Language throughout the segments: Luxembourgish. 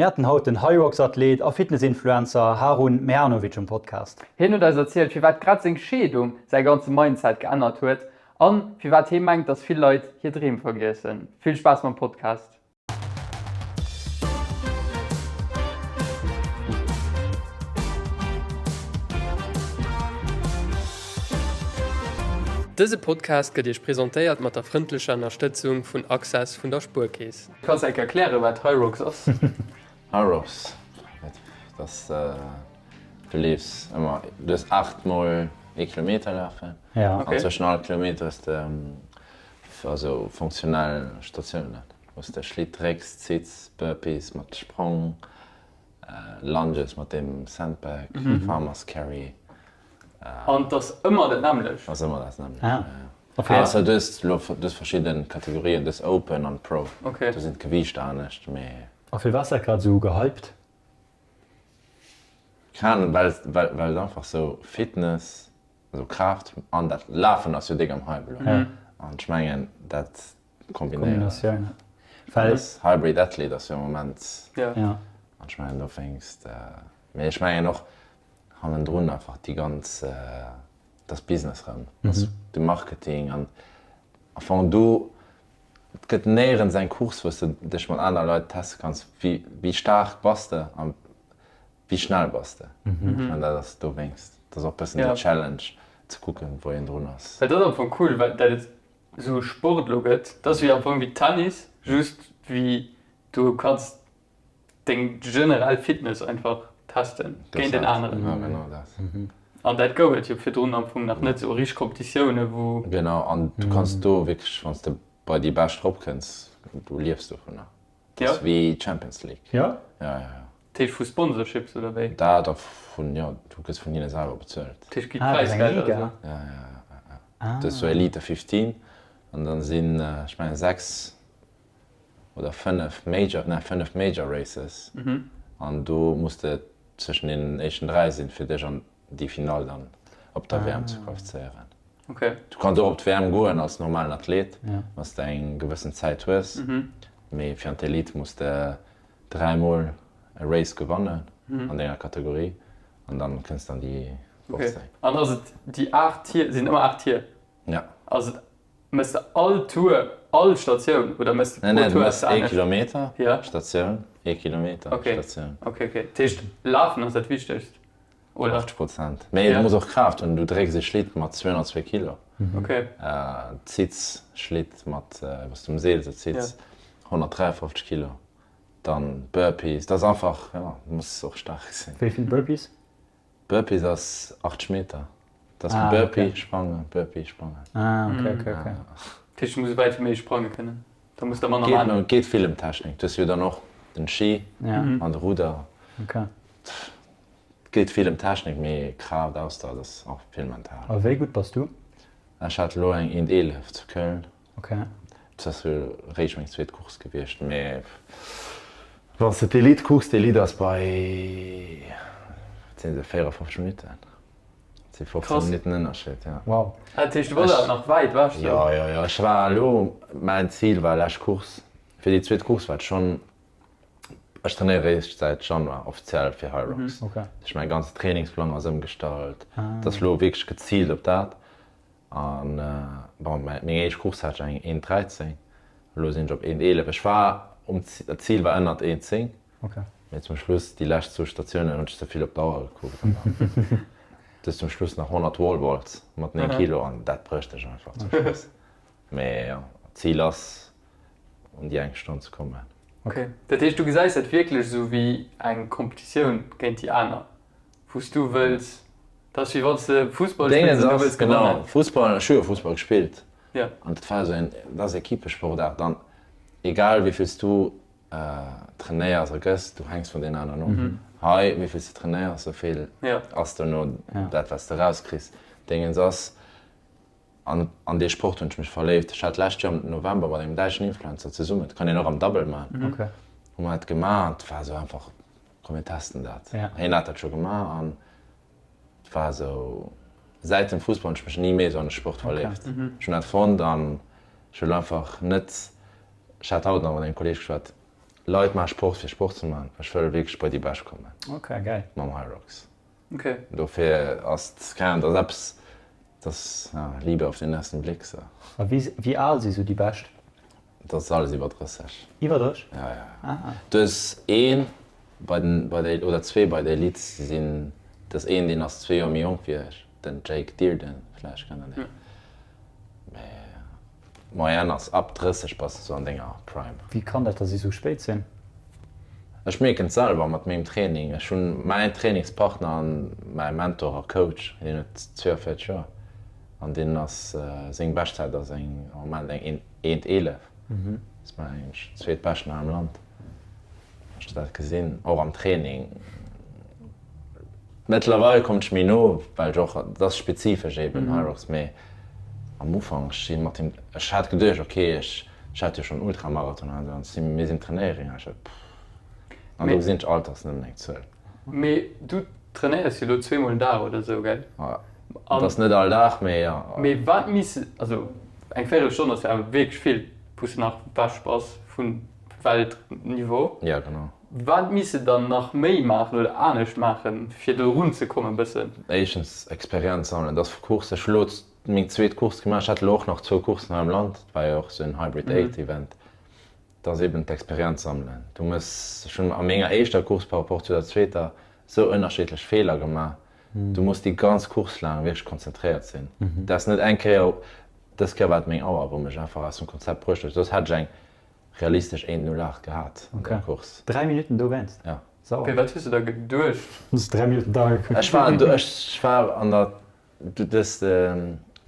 Mir haten haut den Hyrox-Athlet a Fitness-Influencer Harun Mehanovic um Podcast. Hien huet eis erzielt, firwat grad seng Scheedung säi ganze Mindset geännert huet an firwat hie mengt, dass vill Leit hir Dreem vergiessen. Vill Spaass mam Podcast! Dëse Podcast gëtt Iech presentéiert mat der frëndlecher Ënnerstëtzung vun Access vun der Spuerkeess. Kanns de enk erklären wat Hyrox ass? Hyrox, dat ass, du leefs ëmmer, du hues 8 mol ee Kilometer lafen an zwëschen all Kilometer hues de also funktionell Statiounen, wou s de Schlitt drécks, zitts, Burpees mat Sprong, Lunges mat dem Sandbag, Farmers Carry. An 't ass ëmmer dat nämmlecht? Ass ëmmer dat nämmlecht, jo, jo. Ausser du hues elo, du hues verschidde Kategorien, du hues Open an Pro, do sinn d'Gewiichter anescht, mee. A firwat ass dat grad esou gehypt? Keng Ahnung, well well et einfach sou Fitness, also Kraaft an dat Lafen ass jo déck am Hype elo an ech mengen dat kombinéieren, well Hybrid Athlete ass jo am Moment an ech mengen dowéinst, mee ech mengen och hannendrun einfach déi ganz, dat ass Business rëm, dat ass de Marketing an am Fong do, et gëtt néierens eng Course wou s de dech mat aner Leit teste kanns, wéi wéi staark bass de a wéi schnell bass de. Ech mengen dat ass dowéinst, dat ass och e bëssen déi Challenge ze kucken wou een drun ass. Dat ass am Fong cool, well dat et esou e Sport elo gëtt, dat ass wéi am Fong wéi Tennis, just wéi du kanns deng generell Fitness einfach testen géint en aneren. Ja, genau dat. An dat gouf et jo virdrun am Fong nach net, esou richteg Competitioune wou. Genau, an du kanns do wierklech, wann s de bei déi Bescht eropkënns, du liefs dovunner. Dat ass wéi Champions League. Jo? Ja, ja, ja. Dat heescht vu Sponsorships oder wéi? Dat a vun, jo, du gëss vun hinne selwer bezuelt. Dat heescht gi Präisgelder esou? Ja, ja, ja, ja. Dat ass sou Elite 15 an dann sinn, ech mengen, 6 oder 5 Major, nee 5 Major Races an do muss de zwëschen den éischten 3 sinn fir dech an déi Finall dann op der WM ze qualifizéieren. Du kanns och op d'WM goen als normalen Athlet wann s de eng gewëssen Zäit hues, mee fir an d'Elite muss de 3 mol e Race gewannen an denger Kategorie an dann kënns de an déi 15. An ass et déi 8 Tier, sinn ëmmer 8 Tier? Ja. Ass et Mëss de all Tour, all Statioun oder mëss de pro Tour du mëss ee Kilometer, Statioun, ee Kilometer, Statioun. Ok, ok. Dat heescht Lafen ass dat Wichtegst, oder? 80 Prozent. Mee du muss och Kraaft hunn. Du drécks ee Schlitt mat 202 Kilo. Ok. Zitts Schlitt mat, wou s du um Seel sou zitts, 153 Kilo. Dann Burpees. Dat ass einfach, jo, du muss och staark sinn. Wéi vill Burpees? Burpees ass 80 Meter. Dat ass Burpee, sprangen, Burpee, sprangen. Ah, ok, ok, ok. Dat heescht, du muss esou wäit wéi méiglech sprange kënnen. Da muss der manner maachen. Et geet vill ëm Technik. Du hues jo dann och den Ski an de Ruder. Et geet vill ëm Technik, mee Kraaft, Ausdauer, dat ass och vill mental. A wéi gutt bass du? Ech hat elo eng 1,11 zu Köln. Ok. Dat ass jo réischt meng zweet Course gewiescht, mee wann s de d'Elite kucks, d'Elite ass bei, wat sinn se, 54 Minutten. Dat si 15 Minutten Ënnerscheed, jo. Wow. Dat heescht, du wars awer nach wäit ewech sou? Jo, jo, jo. Ech war elo, mäin Zil war lescht Course, fir déi zweet Course war et schonn, ech trainéiere réischt säit Januar offiziell fir Hyrox. Ok. Dat heescht, mäi ganze Trainingsplang ass ëmgestallt. Et ass elo wierklech geziilt op dat. An bon, meng éischt Course hat ech eng 1,13, elo sinn ech op 1,11. Ech war um, dat Zil war ënnert 1,10, mee zum Schluss, déi lescht zwou Statiounen, hunn ech ze vill op d'Auer gekuckt an dann du hues zum Schluss nach 100 Wallballs mat 9 Kilo an dat brécht dech einfach zum Schluss. Mee jo, d'Zil ass un déi eng Stonn ze kommen. Ok, dat heescht du gesäis dat wierklech esou wéi eng Competitioun géint déi aner? Wou s du wëlls, dat ass wéi wann s de Fussball spills an du wëlls gewannen. Genau, Fussball, ech hu jo Fussball gespillt an dat war esou een, dat ass Equippesportaart an egal wéi vill s du trainéiers a gëss, du hänks vun deenen aneren of. Hei, wéi vill s de trainéiers, esou vill ass dono dat wat s de erauskriss. Déngens ass, an an dee Sport hunn ech mech verléift. Ech hat d'lescht Joer am November mat engem däitschen Influencer zesummen, dat kann een och am Double maachen, hu mer dat gemaach an et war esou einfach, Komm mir testen dat. Hien hat dat scho gemaach an et war esou, säit dem Fussball hunn ech mech ni méi esou an de Sport verléift. Ech hunn dat fonnt an ech wëll einfach net, ech hat haut nach mat engem Kolleeg geschwat, Leit maache Sport fir Sport ze maachen, ech wëll wierklech bei déi Bescht kommen. Ok, geil. Mam Hyrox. Ok. Dofir ass et, keng Ahnung, dat ass eppes, dat ass, ja, Liebe auf den ersten Blick, sou. A wéi, wéi al si sou déi Bescht? Dat ass alles iwwer 30. Iwwer 30? Ja, ja, ja. Ah. Du hues een bei den, bei der, oder zwee bei der Elite sinn, dat ass een, deen ass zwee Joer méi jonk wéi ech, den Jake Dearden, vläicht kennt der deen. Mee d'Moyenne ass ab 30 bass de sou an denger Prime. Wéi kann dat, dass si sou spéit sinn? Ech mierken et selwer mat mengem Training. Ech hunn mäin Trainingspartner an mäi Mentor a Coach, deen huet 42 Joer an deen ass, seng Beschtzäit ass eng am Moment eng 1,11. Ass mengen ech zweetbeschten hei am Land. Wann ech dat gesinn, och am Training. Mëttlerweil kommt ech méi no, well ech och, et ass spezifesch eben Hyrox, mee am Ufank, ech si mat him, ech hat geduecht, ok, ech ech hat jo schonn Ultramarathon an esou, an si mir sinn trainéieren, an ech sot, pff, an do gesinn ech, Alter ass nëmmen eng Zuel. Mee du trainéiers jo elo zweemol den Dag oder esou, gell? Jo, et ass net all Dag, mee jo. Mee wat misst, also eng Véirelstonn ass jo awer wierklech vill, wou s de nach wech bass vun Weltniveau. Jo, genau. Wat misst de dann nach méi maachen oder anescht maachen, fir do erun ze kommen e bëssen? Éischtens Experienz sammelen, dat ass vu Course. Ech hu lo meng zweet Course gemaach, ech hat elo och nach zwou Coursen hei am Land, et war jo och esou en Hybrid 8 Event. Dat ass eben d'Experienz sammelen. Du mëss, ech hunn a menger éischter Course par rapport zu der zweeter esou ënnerschiddlech Feeler gemaach. Du muss déi ganz Course laang wierklech konzentréiert sinn. Dat ass net eng Kéier, dës Kéier war et meng Auer, wou mech einfach aus dem Konzept bruecht huet, soss hätt ech eng realistesch 1,08 gehat an der Course. 3 Minutten dowéinst? Ja. Sauer. Wéi, wat hues de da geduecht? Hues 3 Minutten da gekuckt? Ech war, ech war an der, dës,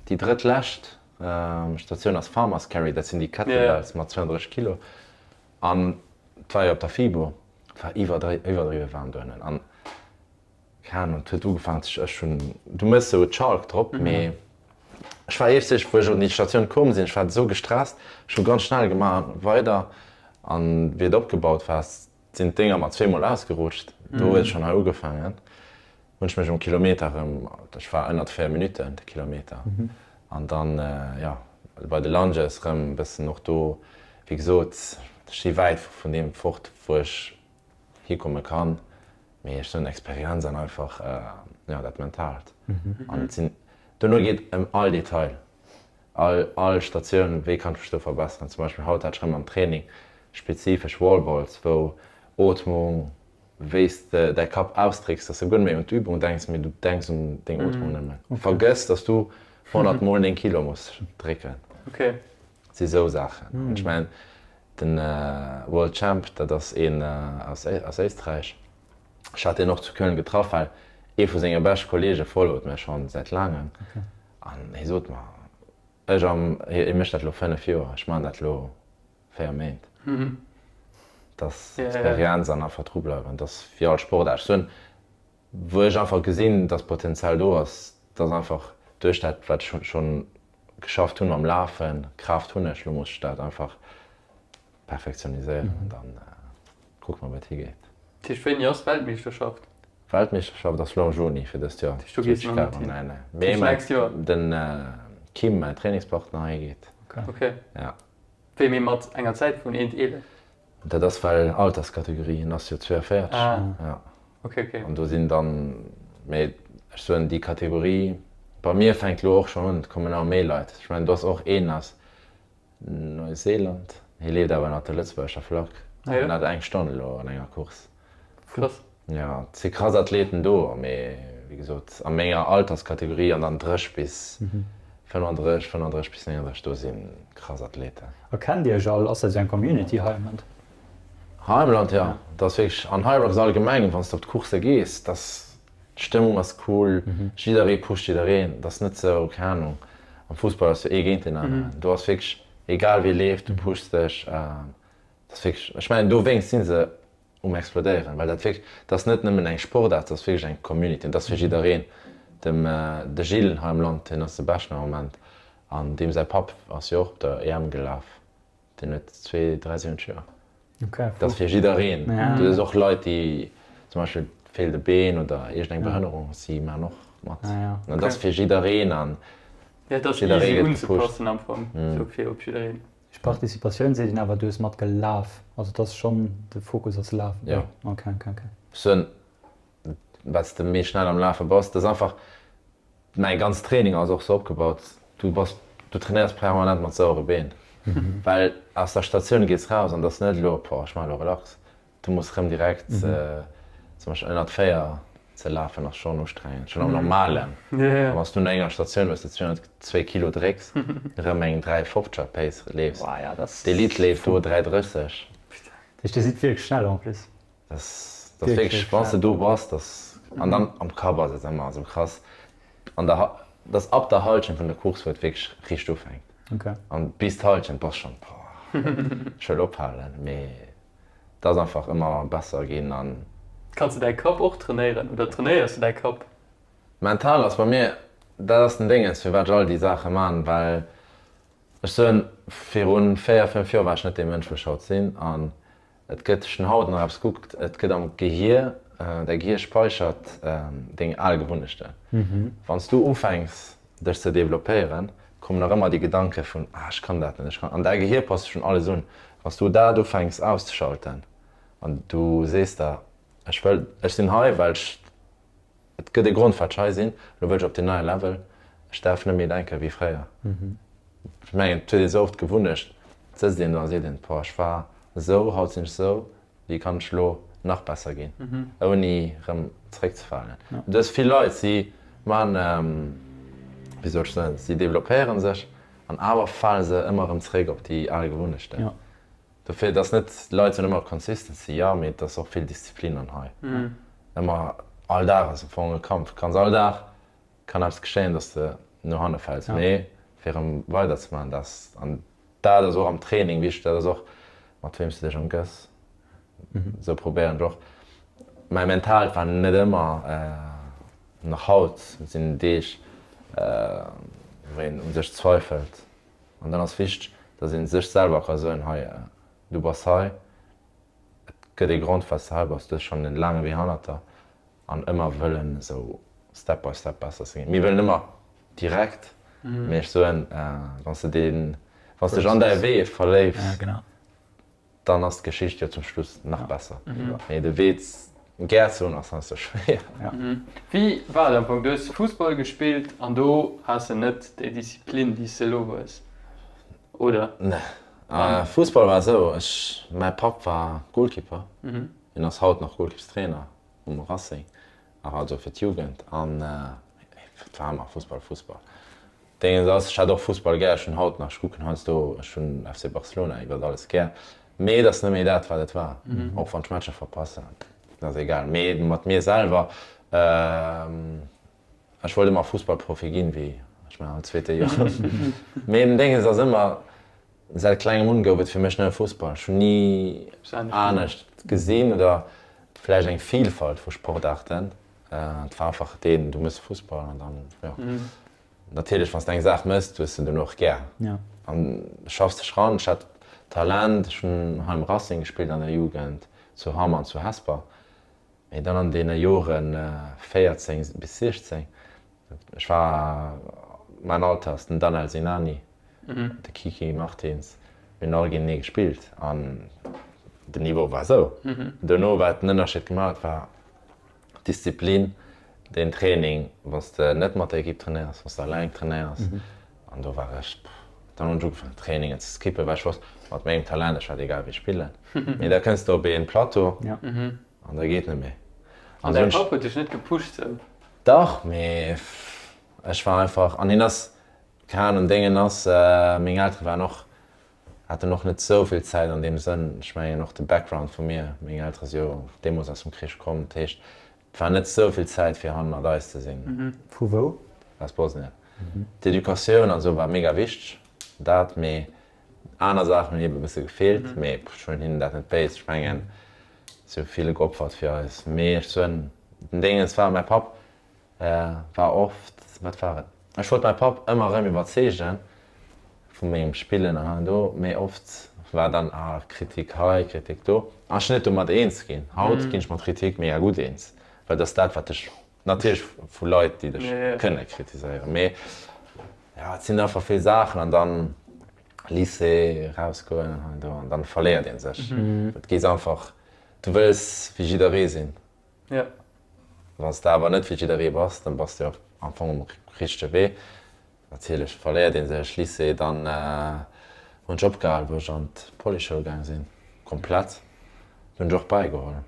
déi drëttlescht Statioun ass Farmers Carry, dat sinn déi Kettlebells mat 32 Kilo an et war jo op der FIBO, et war iwwerdriwwe waarm dohennen an Keng Ahnung, et huet ugefaangen ze, ech hunn, du méchs sou Chalk drop, mee ech war eefzeg, wou ech un déi Statioun komm sinn, ech war esou gestresst, ech hu ganz schnell gemaach an weider, an wéi et opgebaut war, sinn d'Dénger mer zweemol ausgerutscht, do huet et schonn hei ugefaangen, hunn ech mech um Kilometer erëm, ech war ënnert 4 Minutten de Kilometer, an dann, jo, bei de Lunges erëm e bëssen och do, wéi gesot, ech si wäit vun deem fort, wou ech hikomme kann, mee ech soen Experienz an einfach jo dat Mentaalt an et sinn duerno geet ëm all Detail, all all Statioun, wéi kann ech mech do verbesseren. Zum Beispill haut hat ech erëm am Training spezifesch Wallballs, wou Ootmung, wéi s de däi Kapp ausdrécks, dass de guer net méi un d'Übung denks, mee du denks un deng Ootmung nëmmen. Vergëss, dass du 100 mol 9 Kilo muss drécken. Et si sou Saachen. An ech mengen, Den World Champ, dat ass een aus Éisträich. Ech hat deen och zu Köln getraff, well ee vu senge beschte Kollege followt mech schonn säit laangem. An hie sot mer, ech am, hie mécht dat elo 5 Joer, ech maachen dat elo 4 Méint. Dat ass Experienz an einfach dru bleiwen. Dat ass wéi all Sportaart. Ech soen, Wou ech einfach gesinn, dass Potenzial do ass, dass einfach duerch dat, wat ech schonn geschafft hunn mam Lafen, Kraaft hunn ech, lo muss ech dat einfach perfektioniséieren an dann kucke mer, wou et higeet. Dat heescht, wéini ass d'Weltmeeschterschaft? Weltmeeschterschaft ass lo am Juni fir dëst Joer. Dat heescht, do gees du nach net hin? Nee, nee. Mee mäin, den Kim, mäin Trainingspartner, hie geet. Okay. Ja. Wéi, mee mat enger Zäit vun 1,11? Dat ass well Alterskategorie, hien ass jo 42. Ah. Ja. Ok, ok. An do sinn dann, mee ech soen déi Kategorie, bei mir fänkt elo och schonn un, et kommen ëmmer méi Leit. Ech mengen do ass och een aus Neuseeland, hie leeft awer ënnert der lëtzebuergescher Flagg, Ah jo? hien hat eng Stonn elo an enger Course. Krass. Jo, et si krass Athleten do, mee wéi gesot a menger Alterskategorie an dann 30 bis 35, 35 bis 39, do si krass Athleten. A kennt Dir iech all? Ass dat esou eng Community hei am Land? Hei am Land, jo. Et ass wierklech, an Hyrox allgemeng, wann s de op d'Coursse gees, et ass, d'Stëmmung ass cool, jidderee pusht jiddereen. Et ass net sou, keng Anung, am Fussball ass jo ee géint deen aneren. Do ass wierklech, egal wie leeft, du pushs dech. Et ass wierklech, ech mengen, dowéinst si se um explodéieren, well dat wierklech, dat ass net nëmmen eng Sportaart, dat ass wierklech eng Community an dat ass fir jiddereen. Dem, de Gilles hei am Land, hien ass de Beschten am Moment an deem säi Papp ass jo och op der EM gelaf, deen huet 2, 73 Joer. Dat ass fir jiddereen. Du hues och Leit, déi zum Beispill feelt e Been oder iergendeng Behënnerung, si maachen och mat. An dat ass fir jiddereen an jidderee gëtt gepusht. Participatioun seet een awer, du hues mat gelaf. Also et ass schonn, de Fokus ass Lafen. Jo. Ok, ok, ok. Ech soen, wat s de méi schnell am Lafe bass, dat ass einfach, mäi ganzt Training ass och sou opgebaut, du bass, du trainéiers permanent mat sauere Been, well aus der Statioun gees raus an et ass net elo, boah, ech maachen elo relax. Du muss rëm direkt zum Beispill ënnert 4 ze lafen ass schonn ustrengend, schonn am normalen. A wann s du no enger Statioun, wou s de 202 Kilo drécks, rëm eng 3,50er Pace leefs, d'Elite leeft do 3,30. Dat heescht, Dir sidd wierklech schnell en plus? Dat ass wierklech, wann s de do bass, dat an dann am Kapp ass et ëmmer esou krass. An der, dat ass ab der Hallschent vun der Course, wou et wierklech riicht ufänkt. An bis d'Hallschent bass schonn, boah, ech wëll ophalen, mee. Et ass einfach ëmmer besser ginn an. Kanns de däi Kapp och trainéieren oder trainéiers de däi Kapp? Mental ass bei mir, dat ass den Dénges firwat ech all déi Saache man, well ech soen, virun 4, 5 Joer war ech net dee Mënsch wou ech haut sinn an et gëtt, ech hunn haut nach eppes gekuckt, et gëtt am Gehier, däi Gehier speichert deng al Gewunnechten. Wann s du ufänks dech ze developpéieren, kommen nach ëmmer déi Gedanke vun, ah ech kann dat net, ech kann, an däi Gehier passt sech un alles un. Wann s du dat ufänks auszeschalten an du sees der, ech wëll, ech sinn hei, well ech, et gëtt e Grond firwat ech hei sinn, elo wëll ech op deen neie Level, ech däerf net méi denke wéi fréier. Ech mengen, et huet ee sou oft d'Gewunnecht, et sëtzt een do a seet een, boah ech war esou, haut sinn ech esou, Wéi kann ech lo nach besser ginn, ouni rëm zeréckzefalen? Du hues vill Leit, si man, wéi soll ech soen, si developpéiere sech an awer fale se ëmmer erëm zeréck op déi al Gewunnechten. Dofir, et ass net, d'Leit soen ëmmer Consistency, jo, mee et ass och vill Disziplin an hei. Ëmmer, all Dag ass am Fong e Kampf. Du kanns all Dag, kann eppes geschéien, dass de no hanne fäls, mee fir erëm weiderzemaachen, dat ass, an Dat ass och am Training wichteg, dat ass och mat weem s de dech ëmgëss. Esou probéieren ech och. Mäi Mentaalt war net ëmmer, nach haut sinn Deeg, wou een u sech zweifelt. An dann ass wichteg, datt ee sech selwer ka soen, hei, du bass hei, et gëtt ee Grond, firwat s de hei bass, du hues schonn e laange Wee hannert der. An ëmmer wëllen esou step by step besser ze ginn. Mir wëllen ëmmer direkt, mee ech soen, wann s de deen, wann s dech an däi Wee verléifs, dann ass d'Geschicht jo zum Schluss nach besser. Mee de Wee gär ze hunn ass heiansdo schwéier. Wéi war et am Fong? Du hues Fussball gespillt an do has de net déi Disziplin, déi s de elo hues, oder? Nee. Fussball war esou, ech, mäi Papp war Goalkeeper, hien ass haut nach Goalkeepstrainer. Um Racing, nach also fir d'Jugend an et war ëmmer Fussball, Fussball. Déngens ass, ech hat och Fussball gär, ech hunn haut nach, ech kucken heiansdo, ech hunn FC Barcelona iwwert alles gär, mee et ass net méi dat wat et war, och wann ech Matcher verpassen, dat ass egal. Mee mat mir selwer, ech wollt ëmmer Fussballprofi ginn, wéi ech mengen all zweete Jong, mee den Déngens ass ëmmer, Säit klengem un gouf et fir mech nëmme Fussball. Ech hunn ni anescht gesinn oder vläicht eng Vielfalt vu Sportaarten. Et war einfach deen, du mëss Fussball an dann, jo. Natierlech, wann s de eng Saach mëss, du hues se duerno och gär an schaffs dech ran. Ech hat Talent, ech hunn hei am Racing gespillt an der Jugend, zu Hamm an zu Hesper. Mee dann an deene Joren 14 bis 16, Ech war mäin Alter ass den Danel Sinani, de Kiki Martins, mir hunn all géintenee gespillt an den Niveau war esou. Duerno wat den Ënnerscheed gemaach huet war d'Disziplin, den Training, wann s de net mat der Ekipp trainéiers, wann s de alleng trainéiers an do war ech, dann hunn ech ugefaangen Trainingen ze skippen, well ech wosst mat mengem Talent, ech wäert egal wéi spillen, mee da kënns de op een Plateau An da geet net méi. An däi Papp huet dech net gepusht sou? Dach, mee ech war einfach, an hien ass, keng Ahnung, Déngen ass, meng Eltere waren och, haten och net sou vill Zäit an deem Sënn, ech mengen och de Background vu mir, meng Eltere si jo deemools aus dem Krich komm, dat heescht, et war net sou vill Zäit fir hannert eis ze sinn. Vu wou? Aus Bosnien. D'Educatioun an sou war mega wichteg, dat, mee aner Saachen hunn ebe bësse gefeelt, mee ech huelen hinnen dat net béis, ech mengen, Si hu vill geopfert fir eis. Mee ech soen, den Déngens war, mäi Papp war oft, wat war et, ech wollt mäi Papp ëmmer erëm iwwerzeegen vu mengem Spillen an hei an do, mee oft war dann, ah, Kritik hei, Kritik do. An ech sinn net domat eens ginn. Haut ginn ech mat Kritik mega gutt eens, well dat ass dat, wat dech, natierlech vu Leit, déi dech kënne kritiséieren, mee jo, et sinn einfach vill Saachen an dann. Lycée erausgoen an hei an do an dann verléiert een sech. Et gees einfach, du wëlls wéi jidderee sinn. Wann s de awer net wéi jidderee bass, dann bass de jo am Fong um richtege Wee. Natierlech verléiert ee sech. Lycée, dann hunn ech opgehal wou ech an d'Polyschoul gaang sinn, komplett. Do hunn ech och bäigeholl.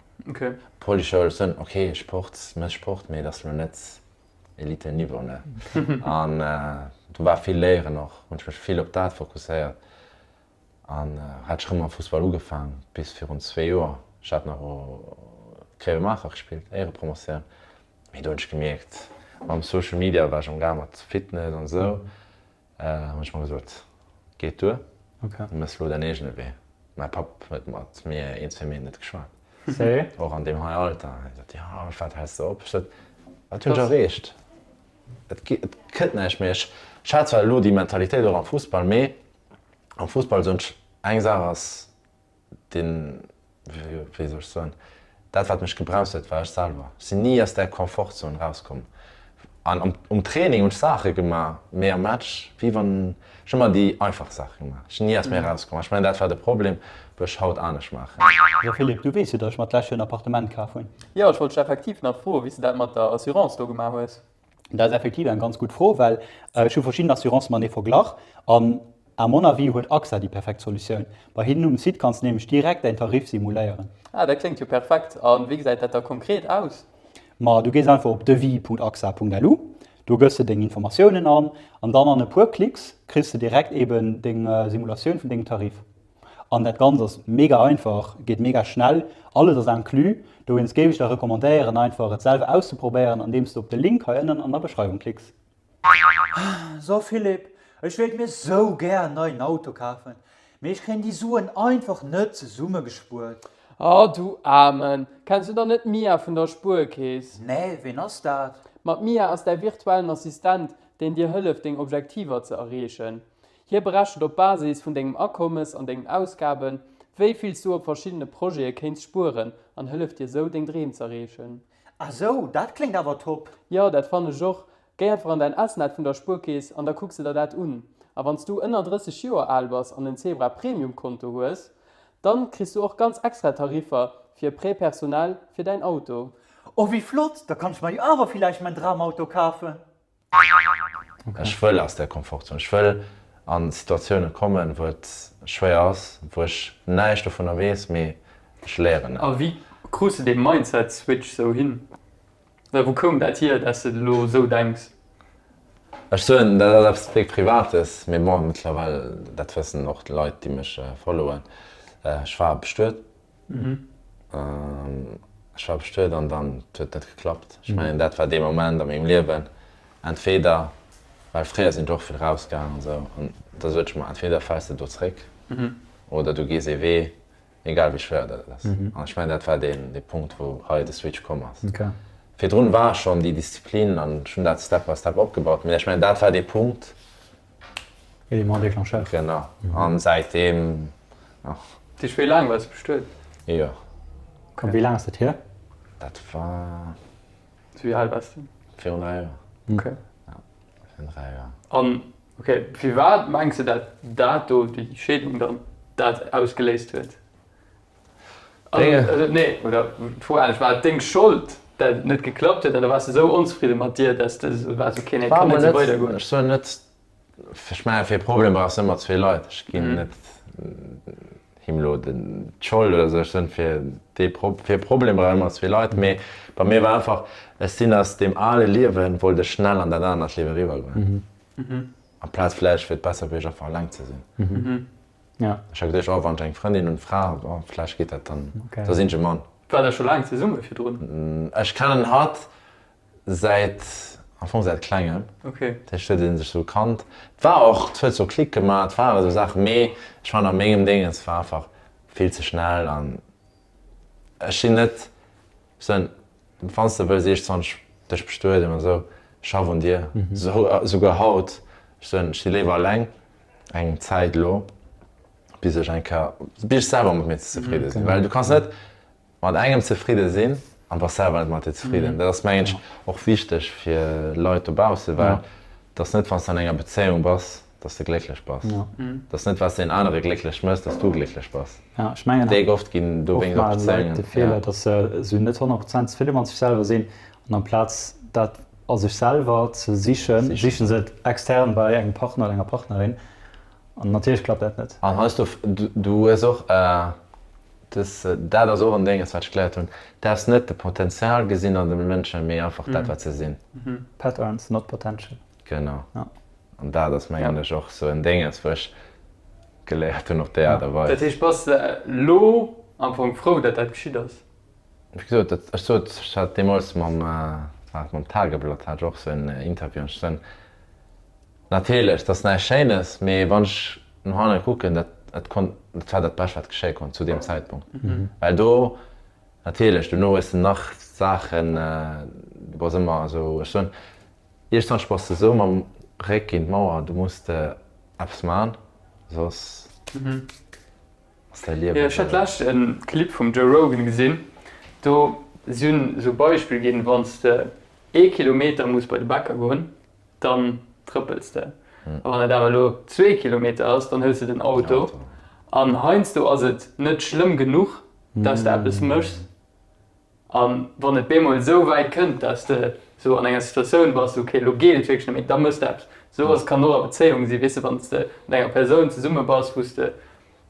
Polyschoul, ech soen, ok, Sport, méchs Sport, mee et ass lo net Elite Niveau, ne. An do war vill léieren och, hunn ech mech vill op dat fokusséiert. An hat ech rëm mam Fussball ugefaang bis virun zwee Joer. Ech hat nach Gréiwemaacher gespillt, Éierepromotioun. Mee do hunn ech gemierkt, mam Social Media war ech am gaang mat Fitness an esou, hunn ech mer gesot, geet duer, du méchs elo däin eegene Wee. Mäi Papp huet mat mir een, zwee Méint net geschwat, och an deem hei Alter. Hie sot, jo, wat häls de op? Ech sot, wat hunn ech erreecht? Et kënnt näischt méi. Ech hat zwar elo déi Mentalitéit och am Fussball, mee am Fussball soen ech, eng Saach ass deen, wéi soll ech soen, dat wat mech gebremst huet, war ech selwer. Ech sinn ni aus där Komfortzon rauskomm. An um Training hunn ech Saache gemaach, mee am Match, wéi wann, ech hunn ëmmer déi einfach Saache gemaach. Ech sinn ni aus mir erauskomm. Ech mengen, dat war de Problem, wou ech haut anescht maachen. Jo Philippe, du weess jo, datt ech mer d'lescht Joer en Appartement kaf hunn. Jo, ech wollt dech effektiv nach froen, wéi s de dat mat der Assurance do gemaach hues. Dat ass effektiv eng ganz gutt Fro, well ech hu verschidden Assurancë matenee verglach an à mon avis huet AXA déi perfekt Solutioun. Bei hinnen um Site kanns de nämlech direkt däin Tarif simuléieren. Ah, dat kléngt jo perfekt. A wéi gesäit dat da konkret aus? Ma du gees einfach op devis.axa.lu, do gëss de deng Informatiounen an an dann an e puer Klicks kriss de direkt eben deng Simulatioun vun dengem Tarif. An dat Ganzt ass mega einfach, geet mega schnell, alles ass inclus. Dowéinst géif ech der recommandéieren einfach et selwer auszeprobéieren andeems de op de Link hei ënnen an der Beschreiwung klicks. So Philippe, ech wéilt mir sou gär en neien Auto kafen, mee ech kréien déi Suen einfach net zesummegespuert. Oh du Aarmen, kenns du dann net d'Mia vun der Spuerkeess? Nee, ween ass dat? Ma d'Mia ass däi virtuellen Assistent, deen dir hëlleft deng Objektiver ze erreechen. Hie berechent op Basis vun dengem Akommes an dengen Ausgaben, wéi vill s du op verschiddene Projete kéints spueren an hëlleft dir sou deng Dreem z'erreechen. Ah sou, dat kléngt awer top! Jo, dat fannen ech och. Géi einfach an däin S-Net vun der Spuerkeess an da kucks de der dat un. A wann s du ënner 30 Joer al bass an en Zebra Premium Konto hues, dann kriss du och ganz extra Tariffer fir Prêt personnel fir däin Auto. Oh wéi flott, da kann ech mer jo awer villäicht mäin Dramauto kafen. Ech wëll aus där Komfortzon. Ech wëll a Situatioune kommen, wou et schwéier ass, wou ech näischt dovunner weess, mee ech léieren et. A wéi krus de dee Mindset-Switch sou hin? Oder wou koum dat hier, dass de elo sou denks? Ech soen, dat ass eppes déck Privates, mee bon, mëttlerweil, dat wëssen och d'Leit, déi mech followen, ech war bestuet. Ech war bestuet an dann huet et net geklappt. Ech mengen dat war dee Moment a mengem Liewen, entweder, well fréier sinn ech och vill rausgaang an esou, an da sot ech mer, entweder fäls de do zréck oder du gees ee Wee, egal wéi schwéier dat ass. An ech mengen dat war deen dee Punkt wou hei de Switch komm ass. Virdrun war schonn déi Disziplin an ech hunn dat Step by Step opgebaut, mee ech mengen dat war dee Punkt, Élément déclencheur. Genau. An säitdeem, ach. Dat heescht, wéi laang waars de bestuet? Ee Joer. A wéi laang ass dat hier? Dat war. Wéi al waars de? Virun 3 Joer. Okay. Ja, virun 3 Joer. An, okay, firwat mengs de, dat dat do, déi Scheedung dann, dat ausgeléist huet? Also, nee, oder d'Fro anescht, War et deng Schold, dat et net geklappt huet, oder waars de esou onzefridde mat dir, dass de esou waars, okay, nee, et kann net esou weidergoen? Ech soen net, ech mengen, fir e Problem brauchs de ëmmer zwee Leit. Ech ginn net him elo d'Schold oder esou. Ech soen, fir dee fir e Problem brauch een ëmmer zwee Leit. Mee bei mir war einfach, ech sinn aus deem ale Liewen, wollt ech schnell an dat anert Liewe eriwwergoen. Amplaz vläicht wier et besser gewiescht, einfach eleng ze sinn. Ja. Ech ha geduecht, oh, wann ech eng Frëndin hunn, Fra, oh, vläicht geet dat dann, Okay. da sinn ech e Mann. Waart der scho laang zesumme virdrun? Ech kennen hatt säit, am Fong säit klengem. Okay. Dat heescht, huet ee sech sou kannt. Et war och, et huet sou Klick gemaach, et ware sou Saachen, mee ech war nach a mengem Déngens, et war einfach vill ze schnell an ech sinn net, ech soen, wann s de wëlls 21 dech bestueden oder sou, schaff un dir. Sou, souguer haut, ech soen, ech si léiwer eleng eng Zäit elo, bis ech eng Kéier, bis ech selwer mat mir zefridde sinn. Well du kanns net mat engem zefridde sinn an bass selwer net mat dir zefridden. Dat ass mengen ech och wichteg fir Leit dobausse, well et ass net, wann s de an enger Bezéiung bass,. Dass de glécklech bass. Dass net wat deen anere glécklech mécht, dass du glécklech bass. Ja, ech mengen Déck oft ginn oft dowéinst och maachen Leit Bezéiungen, de Feeler, ja. dass se esou net 100 Prozent zefridde mat sech selwer sinn an amplaz dat a sech selwer ze sichen, Sichen. siche se et extern bei engem Partner oder enger Partnerin an natierlech klappt dat net. An heiansdo, du hues och dës, dat ass och en Dénges wat ech geléiert hunn, däerfs net de Potenzial gesinn an de Mënschen, mee einfach dat wat se sinn. Patterns, not potential. Genau. Ja. An dat ass mengen ech och sou en Dénges wou ech geléiert hunn op déi Aart a Weis. Dat heescht, bass de elo am Fong frou, datt dat geschitt ass? Wéi gesot, dat, ech sot, ech hat deemools mam, wat war et, mam Tageblatt hat ech och sou en Interview an ech soen, natierlech, dat ass näischt Schéines, mee wann ech no hanne kucken, dat, dat konnt, dat war dat Bescht wat geschéie konnt zu deem Zäitpunkt. Well do, natierlech, dono hues de nach Saachen, du bass ëmmer esou, ech soen, Iergendwann bass de sou mam Réck géint d'Mauer, du muss de eppes man, soss ass däi Liewen. Ech hat d'lescht en Clip vum Joe Rogan gesinn, do si hunn sou Beispill ginn, wann s de ee Kilometer muss bei de Bäcker goen, dann trëppels de, a wann et awer elo zwee Kilometer ass, dann hëls de den Auto. An heiansdo ass et net schlëmm genuch, dass de eppes méchs, A wann et bemol esou wäit kënnt, dass de esou an enger Situatioun bass, ok, elo geet et wierklech net méi, da mëss de eppes. Esou ass kann och a Bezéiung sinn, weess de, wann s de mat enger Persoun zesumme bass, wou s de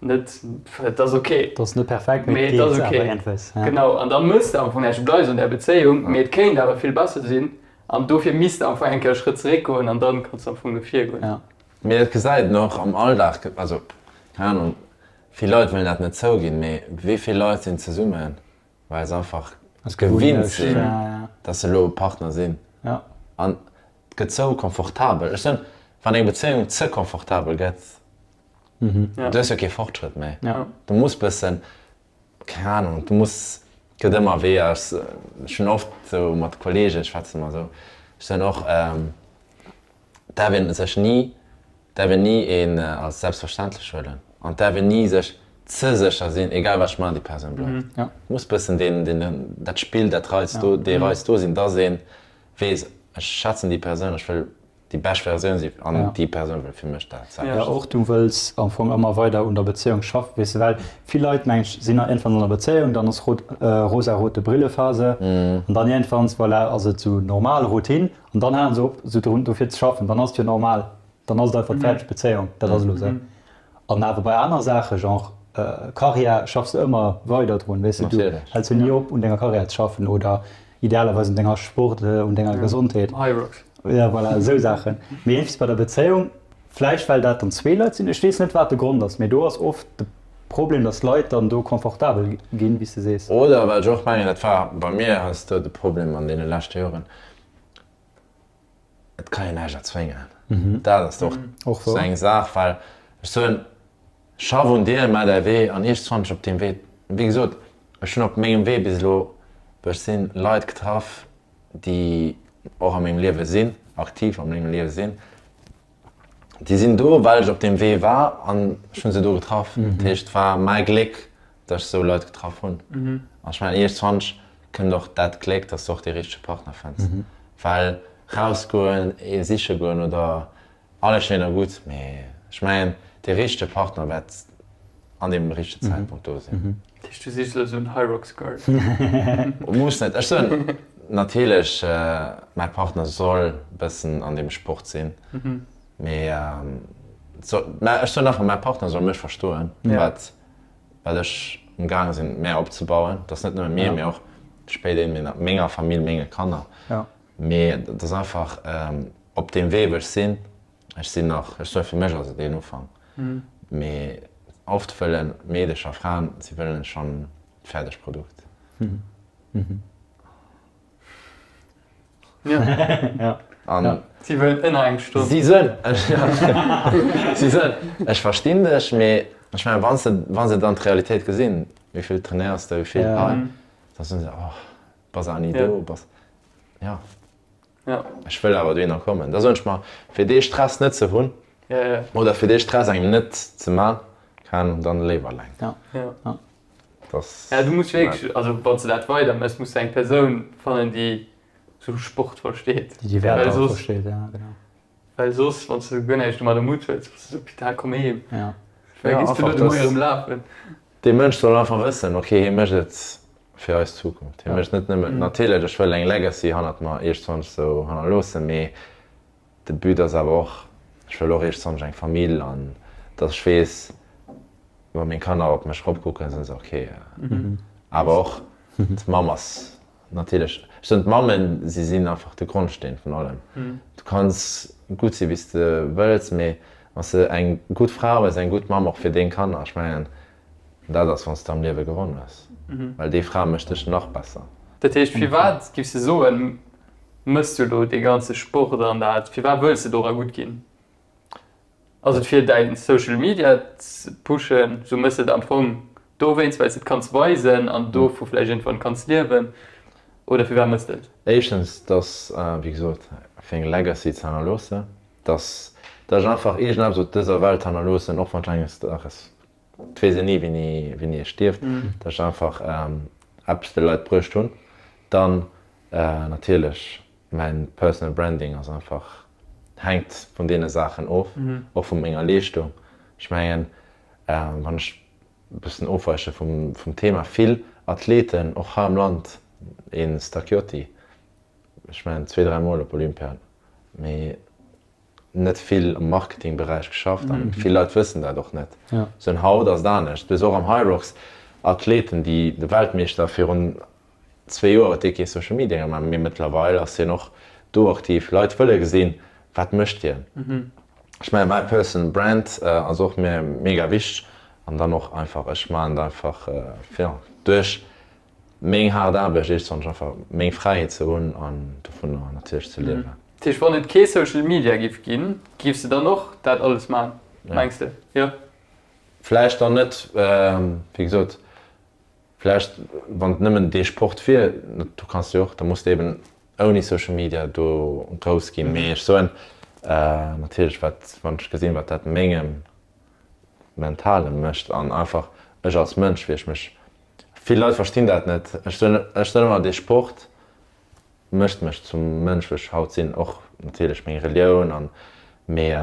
net, et ass ok. Et ass net perfekt, mee et ass ok. Genau, an da mëss de am Fong näischt, du bleifs an där Bezéiung, mee et kéint awer vill besser sinn an dofir misst de am Fong eng Kéier e Schrëtt zeréckgoen an dann kanns de am Fong no vir goen. Mee dat gesäit een och am Alldag, also keng Ahnung, vill Leit wëllen dat net zouginn, mee wéi vill Leit sinn zesummen, well se einfach gewinnt sinn, dass se elo Partner sinn. An et gëtt sou confortabel. Ech soen, wann eng Bezéiung ze confortabel gëtt, du hues jo kee Fortschrëtt méi. Du muss bëssen, keng Ahnung, du muss, et gëtt ëmmer Weeër. Ech hunn oft sou mat Kolleegen, ech schwätze ëmmer esou, ech soen och, däerf een sech ni, däerf een ni een als selbstverständlech huelen an däerf een ni sech ze sécher sinn, egal wat ech maachen, déi Persoun bleift. Et muss bëssen deen, deen, dat Spill, dat Reiz do, dee Reiz do sinn, dass ee weess, ech schätzen déi Persoun, ech wëll déi bescht Versioun sinn an déi Persoun wëll fir mech dat selwecht. Jo, och du wëlls am Fong ëmmer weider un der Bezéiung schaffen, weess de, well vill Leit, meng ech, sinn iergendwann an der Bezéiung, dann ass rot, rosarote Brille-Phase an dann iergendwanns, voilà, ass et sou normal, Routine. An dann halen se op, esou drun dofir ze schaffen. Dann ass et jo normal. Dann ass et einfach d'fäerdeg Bezéiung. Dat ass elo esou. An awer bei aner Saachen, genre Karriär, schaffs de ëmmer weider drun, weess de. Du häls jo ni op, un denger Karriär ze schaffen oder idealerweis un denger Sport, un denger Gesondheet. Ja, voilà, esou Saachen. Mee iergendwéis bei der Bezéiung, vläicht well dat dann zwee Leit sinn, ech weess net, wat de Grond ass, mee do ass oft de Problem, dass d'Leit dann do confortabel ginn, wéi s de sees. Oder wat ech och mengen, dat war bei mir heiansdo de Problem an deene leschte Joren, Et kann een näischt erzwéngen. Dat ass och esou eng Saach, well ech soen, schaff un dir, maach däi Wee an iergendwann op deem Wee, wéi gesot, ech hunn op mengem Wee bis elo, wou ech sinn, Leit getraff, déi och a mengem Liewe sinn, aktiv a mengem Liewe sinn, Déi sinn do, well ech op deem Wee war an ech hunn se do getraff. Dat heescht, et war mäi Gléck, datt ech esou Leit getraff hunn. An ech mengen, iergendwann kënnt och dat Gléck, datt s de och dee richtege Partner fënns. Well rausgoen, ee siche goen oder alles schéin a gutt, mee ech mengen, dee richtege Partner wäert an deem richtegen Zäitpunkt do sinn. Dat heescht, du sichs elo esou en Hyrox Girl? Muss net. Ech soen natierlech, mäi Partner soll bëssen an deem Sport sinn, mee ech soen einfach, mäi Partner soll mech verstoen, wat wat ech am gaange sinn mär opzebauen. Dat ass net nëmme mir, mee och spéiderhin menger Famill, menge Kanner. Mee et ass einfach op deem Wee wou ech sinn, Ech sinn nach, ech soe fir mech ass et een Ufank, mee oft wëlle Meedecher, Fraen, si wëllen schonn d'fäerdegt Produkt. An si wëllen ënner eng Stonn. Si soen, si soen, ech verstinn dech, mee ech mengen, wann se, wa se dann d'Realitéit gesinn, wéi vill trainéiers de, wéi vill hei, da soen se, oh, bass awer ni do, bass, jo. Ja. Ech wëll awer dohinner kommen. Da soen ech mer, fir dee Stress net ze hunn oder fir dee Stress engem net ze man, keng Ahnung, dann léiwer eleng. Ja. Ja. Das Ja, du muss wierklech, also wann s de dat weider méchs, muss de eng Persoun fannen, déi sou Sport versteet. Déi déi Wäerter Well och soss versteet, ja genau. Well soss, wann s de guer näischt domat um Hutt hues, bass de sou, Putain, komm heem. Wéi gees du elo de Moie erëm lafen? Dee Mënsch soll einfach wëssen, ok, hie mécht et fir eis Zukunft. Hie mécht net nëmmen, natierlech, ech wëll eng Legacy hannert mer iergendzwann sou hannerloossen, mee de But ass awer och, ech wëll och iergendzwann eng Famill an datt ech weess, wa meng Kanner op mech eropkucken, sinn se ok. Awer och d'Mamm ass Natierlech. Ech soen, d'Mammen, si sinn einfach de Grondsteen vun allem. Du kanns gutt si wéi s de wëlls, mee wann s de eng gutt Fra hues, eng gutt Mamm och fir deng Kanner, ech mengen, dat ass wann s de am Liewe gewonn hues, well déi Fra mécht dech nach besser. Dat heescht, firwat giffs de soen, mëss du elo dee ganze Sport an dat? Firwat wëlls de dora gutt ginn? Ass et fir däin Social Media ze pushen? Sou mëss de et am Fong dowéinst, well s de et kanns weisen an dovu vläicht iergendwann kanns liewen? Oder firwat mëss de et? Éischtens, dass, wéi gesot, fir eng Legacy ze hannerloossen, dass dass ech einfach iergendeppes op dëser Welt hannerloossen, och wann ech enges Dages, et weess een ni wéini wéini ee stierft, dass ech einfach eppes de Leit bruecht hunn. Dann natierlech Mäin Personal Branding ass einfach, hänkt vun deene Saachen of, och vu menger Leeschtung. Ech mengen, wann ech e bëssen ofweiche vum Thema, vill Athleten, och hei am Land, ee Stacchiotti, ech mengen zwee, dräi Mol op Olympia, mee net vill am Marketingberäich geschafft an vill Leit wëssen dat och net. Sou en haut ass et anescht. Du hues och am Hyrox Athleten, déi de Weltmeeschter virun zwee Joer huet dee kee Social Media gemaach, mee mëttlerweil ass hien och do aktiv. Leit wëlle gesinn, wat mécht hien. Ech mengen, mäi Personal Brand ass och mir mega wichteg an dann och einfach, ech maachen et einfach fir duerch meng haart Aarbecht iergendwann einfach meng Fräiheet ze hunn an dovunner natierlech ze liewen. Dat heescht, wann et kee Social Media giff ginn, giffs de dann och dat alles maachen, mengs de? Jo. Vläicht dann net, wéi gesot, Vläicht, wann et nëmmen dee Sport wier, do kanns de jo och, da muss de eben ouni Social Media do grouss ginn. Mee ech soen natierlech, wat, wann ech gesinn, wat dat mengem Mentale mécht an einfach ech als Mënsch, wéi ech mech, vill Leit verstinn dat net, ech soen, ech soen ëmmer, dee Sport mécht mech zum Mënsch, wou ech haut sinn, och natierlech meng Relioun an, mee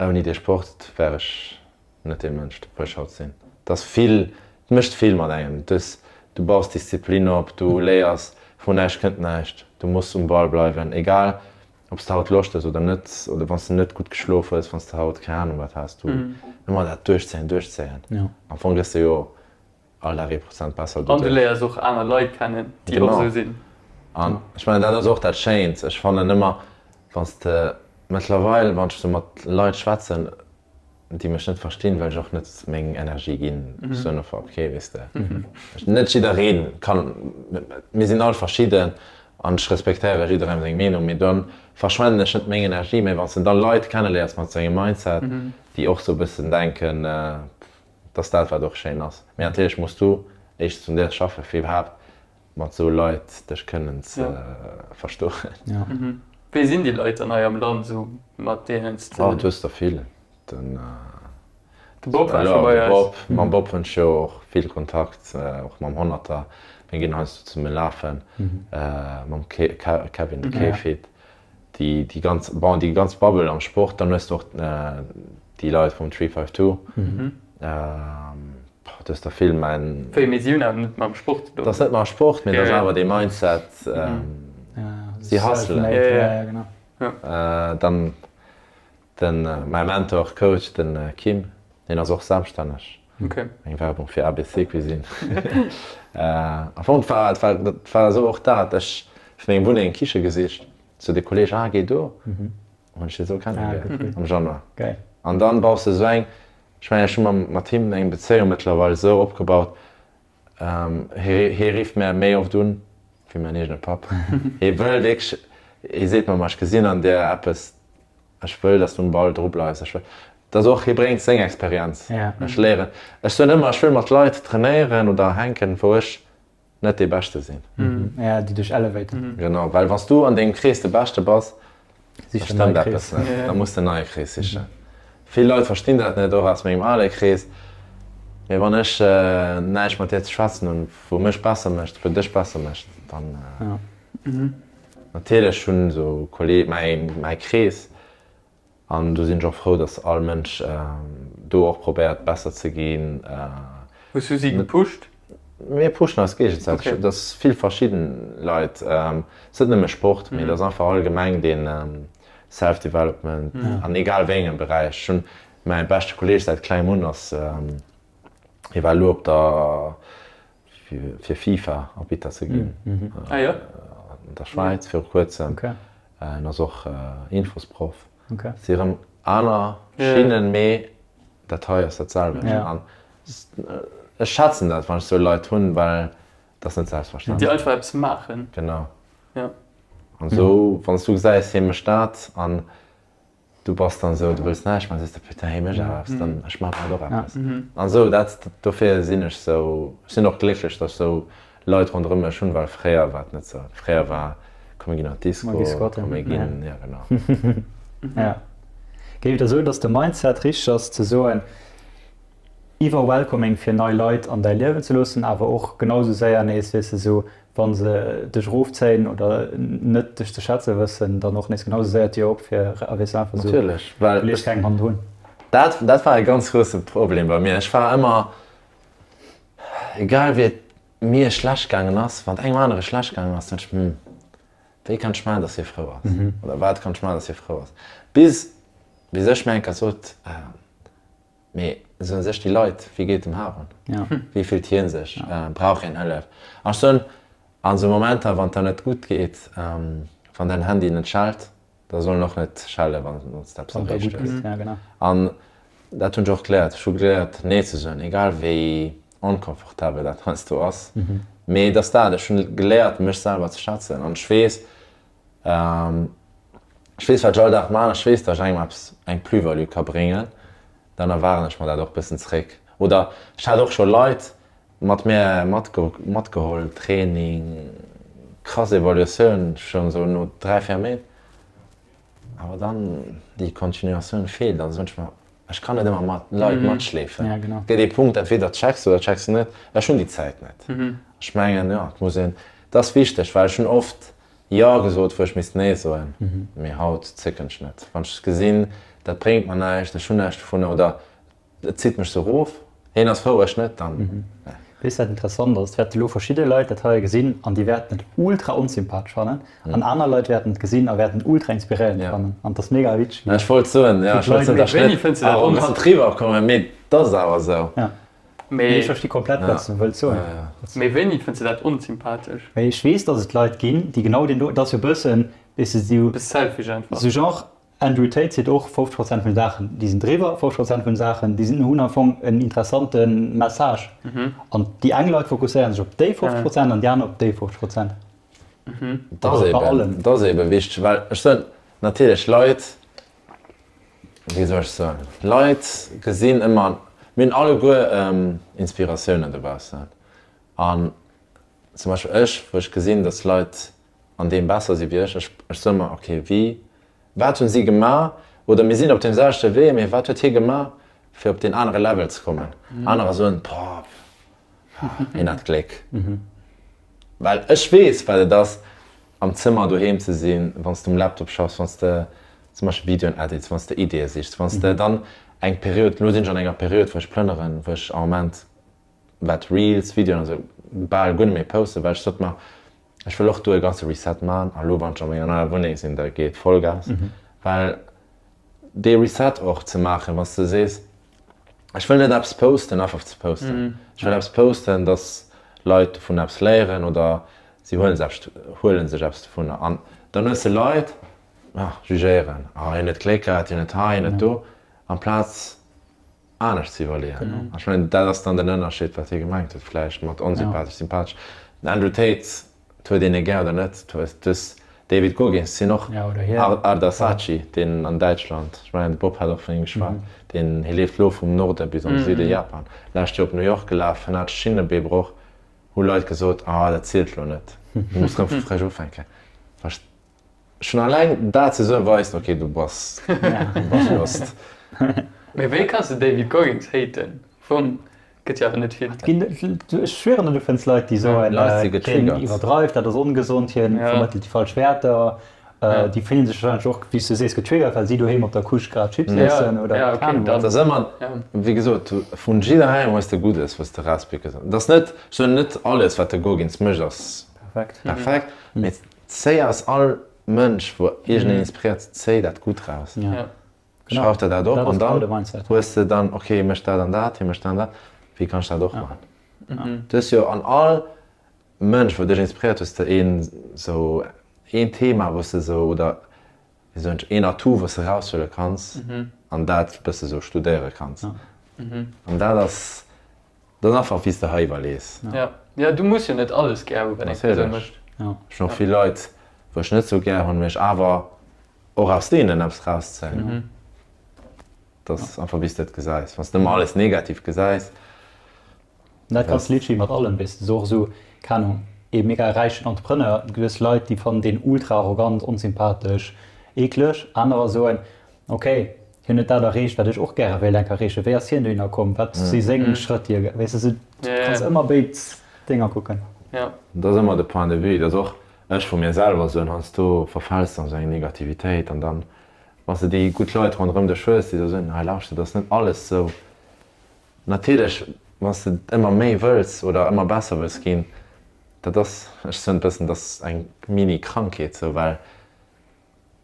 ouni dee Sport wär ech Net dee Mënsch, wou ech haut sinn. Et ass vill, et mécht vill mat engem. Du hues, du baus Disziplin op, du léiers, vun näischt kënnt näischt. Du muss um Ball bleiwen, egal ob s de haut Loscht hues oder net, oder wann s de net gutt geschlof hues, wann s de haut keng Anung wat has, du ëmmer dat duerchzéien, duerchzéien. Am Fong gëss de jo all Dag ee Prozent besser An du doduerch. léiers och aner Leit kennen, déi och Genau. esou sinn. An ech mengen, dat ass och dat Schéint. Ech fannen ëmmer, wann s de mëttlerweil, wann ech sou mat Leit schwätzen, déi mech net verstinn, well ech och net meng Energie ginn. Ech soen einfach, ok, weess de, net jidderee kann, mir sinn all verschidden an ech respektéiere jidderengem seng Meenung, mee dann verschwenden ech net meng Energie. Mee wann s de da Leit kenneléiers mat sou engem Mindset, déi och sou e bëssen denken, dass dat wat och schéin ass. Mee natierlech muss du éischtens un dir schaffen, fir iwwerhaapt mat sou Leit dech kënnen ze verstoen. Wéi sinn déi Leit dann hei am Land esou mat deenen s de. Oh, du hues der vill. Den De Bob war scho bei eis. Bob, mam Bob hunn ech jo och vill Kontakt, och mam Honnerter. Mir ginn heiansdo zesumme lafen. Mam Kevin, de K-Fit. Déi déi ganz, bon, déi ganz Bubble am Sport. Dann hues de och déi Leit vum 352. Du hues der vill, mäin. Wéi, mee si hunn awer net mam Sport ze doen. Dat ass net mam Sport, mee dat ass awer dee Mindset. Si hustlen. Dann den, mäi Mentor, Coach, den Kim, hien ass och selbststänneg. Eng Werbung fir ABC Cuisine. Am Fong, war, et war, et war esou och dat, ech hu meng Wunneng, Kiche gesicht, sou de Kolleg, ah géi do. Hunn ech dee sou kennegeléiert am Januar. An dann baus de sou eng. Ech mengen, ech hu mat him eng Bezéiung mëttlerweil esou opgebaut, hie rifft mär méi oft un wéi mäin eegene Papp. Hie wëll wierklech, hie seet mer, ma ech gesinn an dir eppes, ech wëll, datt s du um Ball dru bleifs, ech wëll, dat ass och, hie bréngt seng Experienz, ech léieren. Ech soen ëmmer, ech wëll mat Leit trainéieren oder hänken, wou ech net dee Beschte sinn. Ja, déi dech elevaten. Genau, well wann s du an dengem Krees de Beschte bass, da stëmmt eppes net. Da muss de en neie Krees sichen. Vill Leit verstinn dat net, och aus mengem ale Krees. Mee wann ech näischt mat dir ze schwätzen hunn, wou mech besser mécht, wou dech besser mécht, dann. Natierlech hunn esou Kollee, mäi Krees. An do sinn ech och frou, datt all Mënsch do och probéiert besser ze ginn. Hues du si gepusht? Mir pushen eis géigesäiteg. Et ass vill verschidden Leit. Et ass net nëmme Sport, mee et ass einfach allgemeng dee Self-Development an egal wéi engem Beräich. Ech hunn mäi beschte Kolleeg säit klengem un ass, hie war elo op der fir FIFA Arbitter ze ginn an der Schwäiz viru kuerzem. En ass och Infosproff. Si erëm aner Schinnen, mee dat hei ass dat selwecht. An ech schätzen dat, wann ech esou Leit hunn, well dat ass net selbstverständlech. Déi einfach eppes maachen. Genau. An esou, wann s du gesäis, hie mécht dat an Du bass dann esou, du wëlls näischt maachen, sees de, putain, hie mécht awer eppes, dann ech maachen haut och eppes. An esou, dat, dofir sinn ech esou, ech sinn och glécklech, datt ech esou Leit ronderëm mech hunn, well fréier war et net esou. Fréier war, komm mir ginn an d'Disco, komm mir ginn, jo genau. Jo. Géif Der soen, datt de Mindset richteg ass, ze soen, iwwer welcoming fir nei Leit an däi Liewen ze loossen, awer och genau esou séier nees, weess de, esou wa se dech erofzéien oder net dech ze schätze wëssen, dann och nees genau esou séier d'Dier op fir, a weess de, einfach esou, Natierlech, well du lees kengem hannendrun. Dat, dat war e ganz grousse Problem bei mir. Ech war ëmmer, egal wéi et mir schlecht gaangen ass, wann et engem anere schlecht gaangen ass, dann hunn ech, hm, wéi kann ech maachen, datt hie frou ass? Oder wat kann ech maachen, datt hie frou ass? Bis, bis ech mir eng Kéier sot, Mee soen sech déi Leit, wéi geet et dem Haron? Wéi fillt hien sech? Brauch hien Hëllef? An ech soen, an esou Momenter, wann et der net gutt geet, wann däin Handy net schellt, da soll en och net schelle wann s de eppes erreecht hues. An dat hunn ech och geléiert. Ech hu geléiert Nee ze soen, egal wéi onconfortabel dat heiansdo ass. Mee et ass dat, ech hunn geléiert mech selwer ze schätzen an ech weess, Ech weess, wat ech all Dag maachen. Ech weess, datt ech engem eppes, eng Plus-value ka bréngen. Dann erwaarden ech mer dat och e bëssen zréck. Oder ech hat och scho Leit mat mir matgeholl, Training, krass Evoluatioun, schonn esou no 3, 4 Méint. Awer dann déi Continuatioun feelt. An da soen ech mer, ech kann net ëmmer mat Leit matschleefen. Et gëtt ee Punkt, entweder checks de oder checks de net. Ech hunn déi Zäit net. Ech mengen, jo, et muss een, et ass wichteg, well ech hunn oft Jo gesot, wou ech misst Nee soen. Mee haut zécken ech net. Wann ech gesinn, dat bréngt mer näischt, ech hunn näischt dovunner oder et zitt mech sou erof, hien ass frou, ech net, dann nee. Weess wat interessant ass? Et wäerte lo verschidde Leit dat hei gesinn an déi wäerten et ultra onsympathesch fannen an aner Leit wäerten et gesinn a wäerten et ultra inspiréierend fannen an et ass mega witzeg wéi Ech wollt soen, jo, ech wollt soen, datt ech net arrogant riwwerkommen, mee et ass awer sou. Mee ech versti komplett wat s de wëlls soen. Mee wéini fënns de dat onsympathesch? Mee ech weess dass et Leit ginn déi genau deen do, et ass jo bëssen, weess de, sou. Bëss selfish einfach. Sou genre Andrew Tate seet och 50 Prozent vun de Saachen déi sinn driwwer, 50 Prozent vun de Saachen déi sinn hunn am Fong en interessante Message. An déi eng Leit fokusséieren sech op déi 50 Prozent an déi aner op déi 50 Prozent. Dat ass eben, dat ass eben wichteg, well ech soen natierlech Leit, wéi soll ech soen, d'Leit gesinn ëmmer, mir hunn alleguer Inspiratiounen dobaussen an zum Beispill ech, wou ech gesinn, datt Leit an deem besser si wéi ech, ech ech soe mer, okay, wéi, wat hunn si gemaach oder mir sinn op deem selwechte Wee, mee wat huet hie gemaach, fir op deen anere Level ze kommen? Anerer soen, boah, hien hat Gléck. Well ech weess, wat et ass, am Zëmmer doheem ze sinn, wann s de um Laptop schaffs, wann s de zum Beispill Videoen edits, wann s de Ideeë sichs, wann s de dann eng Period, elo sinn ech an enger Period, wou ech plënneren, wou ech am Moment, wat Reels, Videoen an esou, bal guer net méi posten, well ech sot mer, ech wëll och do e ganze Reset man a lo, wann ech a menger neier Wunneng sinn, da geet Vollgas, well dee Reset och ze maachen, wann s de sees, ech wëll net eppes posten, einfach fir ze posten, ech wëll eppes posten, dass Leit dovun eppes léieren oder si huelen sech huelen sech eppes dovunner. An dann hues de Leit, ah, jugéieren, ah, hien huet Gléck gehat, hien huet hei, hien huet do, amplaz anescht ze iwwerleeën. An ech mengen, dat ass dann den Ënnerscheed, wat hie gemengt huet vläicht mat onsympathesch, sympathesch. Den Andrew Tate, 't huet een e gär oder net, 't hues dës David Goggins sinn och Arda Saatchi, deen an Däitschland, ech mengen de Bob hat och vun him geschwat, deen hie leeft lo vum Norde bis an de Süde Japan, lescht Joer op New York gelaf, hien hat Schinnebeebroch, hu Leit gesot, ah dat zielt lo net, du muss rëm vu frësch ufänken. Schonn alleng dat ze soen weist, ok du bass, du bass lost. Mee wéi kanns de David Goggins haten? Vum gëtt jo awer net vill. Ech schwieren der du fënns Leit déi soen, Leit si hien getriggert. iwwerdreift, dat ass ongesond, hien vermëttelt déi falsch Wäerter. Déi fillen sech wahrscheinlech och, wéi s du sees, getriggert, well si doheem op der Couche grad Chips iessen oder keng Ahnung wat. Dat ass ëmmer, wéi gesot, vun jidderengem hues de Guddes, wou s de erauspickes. Et ass net, ech soen net, alles wat de Gogins mécht ass perfekt, mee zéi aus all Mënsch, wou iergendeen inspiréiert, zéi dat Gutt raus. Schrauf der dat op an dann hues de dann, ok, hie mécht dat an dat, hie mécht dat an dat, wéi kann ech dat och maachen? Du hues jo an all Mënsch wou dech inspiréiert hues de een sou een Thema wou s de sou oder wéi soen ech een Atout wou s de raushuele kanns an dat bësse sou studéiere kanns an dat ass dat ass einfach wéi s de hei iwwerlees. Ja, ja du muss jo net alles gär hu wat eng Persoun mécht. Ech hunn och vill Leit wou ech net sou gär hunn mee ech awer och aus deenen eppes rauszéien. Dat ass einfach wéi s de et gesäis. Wann s de ëmmer alles negativ gesäis. Dat kanns de literally mat allem, weess de, sou och esou, keng Ahnung, ee mega räichen Entrepreneur, du hues Leit, déi fannen deen ultra arrogant, onsympathesch, eekleg, anerer soen, ok, hien huet dat erreecht, wat ech och gäre wéilt eng Kéier erreechen, wéi ass hien dohinner komm, wat si seng Schrëtt, déi e, weess de, sou, du kanns ëmmer béid Dénger kucken. Dat ass ëmmer de Point de vue, dat ass och ech vu mir selwer soen, heiansdo verfäls de an esou eng Negativitéit an dann, wann s de déi gutt Leit ronderëm dech hues, déi der soen, hei lauschter, dat ass net alles sou. Natierlech, wann s de ëmmer méi wëlls oder ëmmer besser wëlls ginn, dat ass, ech soen e bëssen, dat ass eng Mini-Krankheet sou, well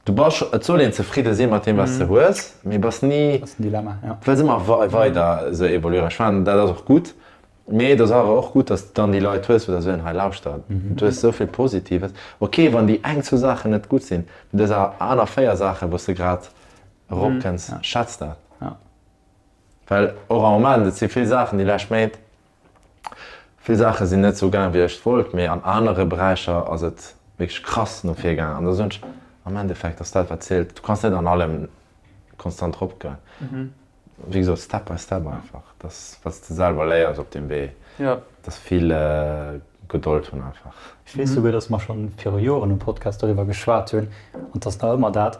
du bass, et soll een zefridde si mat deem, wat s de hues, mee bass ni, wëlls ëmmer weider esou evoluéieren. Ech fannen, dat ass och gutt, mee et ass awer och gutt, datt s de dann déi Leit hues, wou der soen, hei lauschter, du hues esou vill Positives, ok, wann déi eng, zwou Saachen net gutt sinn, mee du hues awer aner 4 Saachen, wou s de grad eropkënns, schätz dat. Well och am Moment, et si vill Saachen déi lescht Méint, vill Saache sinn net esou gaang wéi ech et wollt, mee an anere Beräicher ass et wierklech krass no vir gaangen. An da soen ech, am Endeffekt ass dat wat zielt, du kanns net an allem konstant eropgoen. Wéi gesot, step by step einfach, dass wat s de selwer léiers op deem Wee, dass vill Gedold hunn einfach. Ech weess souguer, dass mer schonn viru Joren um Podcast doriwwer geschwat hunn, an 't ass nach ëmmer dat,